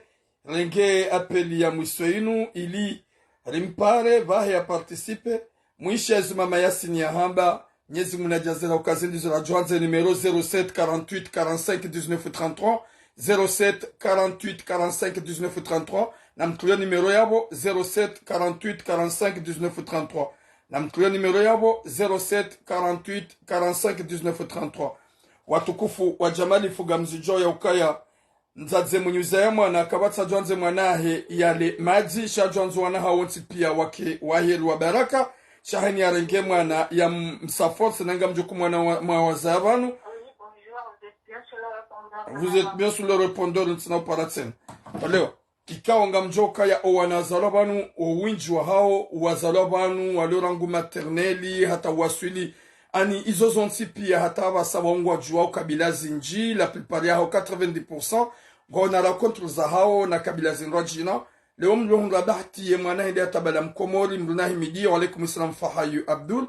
Renge appel ya mwiso inu, ili rimpare, pvahe ya participer. Mwishe ezi Mama Yasin yahamba, Mnyezi Mungu nadjaanlie uka zindizo radjo handza numéro zéro sept quarante-huit quarante-cinq dix-neuf trente-trois, zéro sept quarante-huit quarante-cinq dix-neuf trente-trois, na mtruye numéro yapvo, zéro sept quarante-huit quarante-cinq dix-neuf trente-trois, na mtruye numéro yapvo, zéro sept quarante-huit quarante-cinq dix-neuf trente-trois. Watukufu wa Jamali, fuga mzidjo ya ukaya, mdzadze mwenye uzaya mwana, kapvatsi adjo handze mwana hahe yale madji, sha adjo handze wana hawo wontsi piya wake wa heri wa baraka, sha heni yarenge mwana ya m-, msa force, nanga mdjuku mwana wa, mwa wazaya pvanu. Vous êtes bien sur le répondeur, ntsina upara tsena. Olewa. Ikao ngamdjo kaya owana wazalwa pvanu, owindji wahawo wazalwa pvanu, walio rangu maternelle, hata waswili. Ani izo zontsi piya hata apvasa wao ngwadjuwao kabila zindji, la plupart yahawo quatre-vingt-dix pour cent, ngwaona rencontre zahawo na kabila zindrwadjina. Leo mdru hundra bahati ye mwana hende hata bala Mkomori, mdru nahimidiye, wa alaikum salam Fahayu Abdul.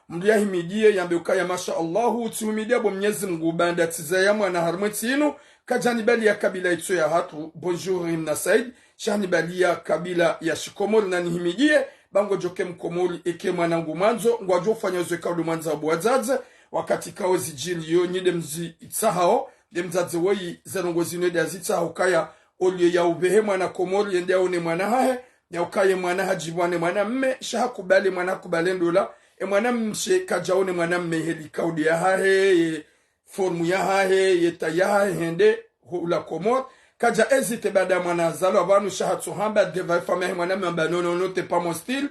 Mdru yahimidiye, yambe ukaya, masha Allahu, tsihimidiya bo Mnyezi Mungu, baanda tsizaya mwana harimwa entsi inu, kadjanibaliya kabila itso ya hatru, bonjour, Imna Said, sha hanibaliya kabila ya Shikomori, na nihimidiye, ba ngodjoke Mkomori, eke mwana ngu mwandzo, ngwadjo ufanya zo eka uli mwandza bo wadzadze, wakati kao zidjiliyo, nyi nde mzitsahao, nde mdzadze woyi, ze ndrongoo zinu nde azitsahao kaya, oliyo ya upvehe mwana Komori, yende yaone mwana hahe, ya ukaye mwana hadjipvwa ne mwana mme, sha hakubali mwana hakubali ndola, e mwana mshe kadjaone mwana mme heli kaudi yahahe, ye forme yahahe, ye taille yahahe, hende hula Komori. Kadja hésiter baanda mwana hazalwa pvanu, sha hatsohamba devant e famille yahe mwana mme, hamba non, non, non, t'es pas mon style.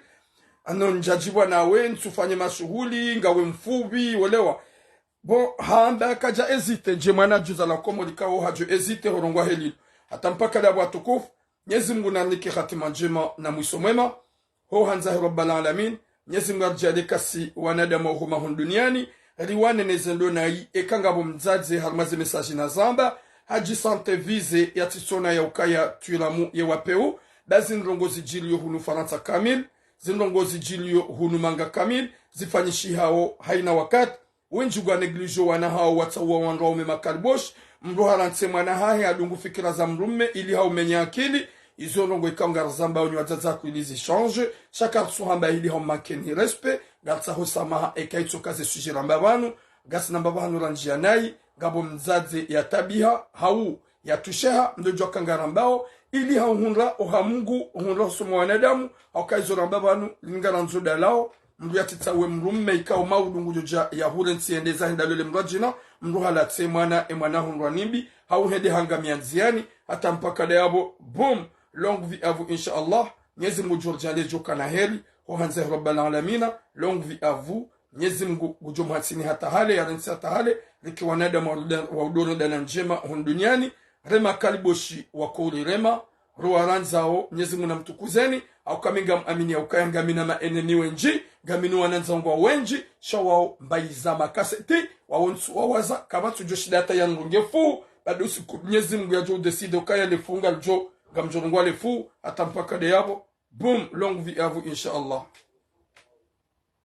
Ah non, ndjadjipvwa nawe, ntsufanye mashuhuli, ngawe mfupvi, wolewa. Bon, hamba kadja hésiter, ndje mwana djuza la Komori kao hadjo hésiter, horongowa helilo. Hata mpaka ndapvo watukufu, Mnyezi Mungu nanike hatima ndjema na mwiso mwema. Ho handza he Rabbal Alamin, Mnyezi Mungu aridjaanlie kasi wanadamu wa huma hunu duniani, riwane ne zendo nayi, eka ngapvo mdzadze harimwa ze message nazamba, hadji sentir visé ya tsitsona ya ukaya twiramu ye wapeu, ba zindrongoo zidjiliyo hunu Farantsa kamili, zindrongoo zidjiliyo hunu Manga kamili, zifanyishihao haina wakati, wendji ngwa négligé wana hawo watsauwa wandru waume makaliboshi, mdru harantsi mwana hahe hadungu fikira za mdrume ili haumenya akili, izo ndrongoo ikao ngarizambao nyi wadzadze ili zichange, sha karitsuhamba ili haumanquer ni respect, ngaritsaho samaha eka itsoka ze sujet ramba pvanu, ngasi namba pvanu randjiya nayi, ngapvo mdzadze yatabiha, hau, yatusheha, ndo djo uka ngarambao, ili hauhundra, oha Mungu, uhundra hosoni mwa wanadamu, hauka izo ramba pvanu, lingarandzo dalao, mdru yatsitsawe mdrume ikao maudu ngudjodja yahure ntsi yende zahe ndalole mdru adjina, mdru halatse mwana, e mwana hundrwa nimbi, hau hende hangamiya ndziani, hata mpaka ndapvo, boum, longue vie à vous, insha Allah, Mnyezi Mungu ngudjo ridjaanlie djo kana heri, ho handza he Rabbal Alamina, longue vie à vous, Mnyezi Mungu ngudjo mhatsini hata hale, yarentsi hata hale, rike wanadamu wa uda-, wa udoro dana ndjema hunu duniani, rema kaliboshi wako uri rema, ro warandzao, Mnyezi Mungu namtukuzeni, hauka mi ngam amini, hauka ya ngamina maenemi wendji, ngamina wanandzangu wendji, sha wao mbayiza makaseti, wao ntsu wawaza, kapvatsu djo shinda hata ya nronge fu, bado usiku Mnyezi Mungu yadjo udécider ukaya le fu ngalidjo, ngamdjo rongoa le fu, hata mpaka de yapvo, boum, longue vie à vous, inshallah.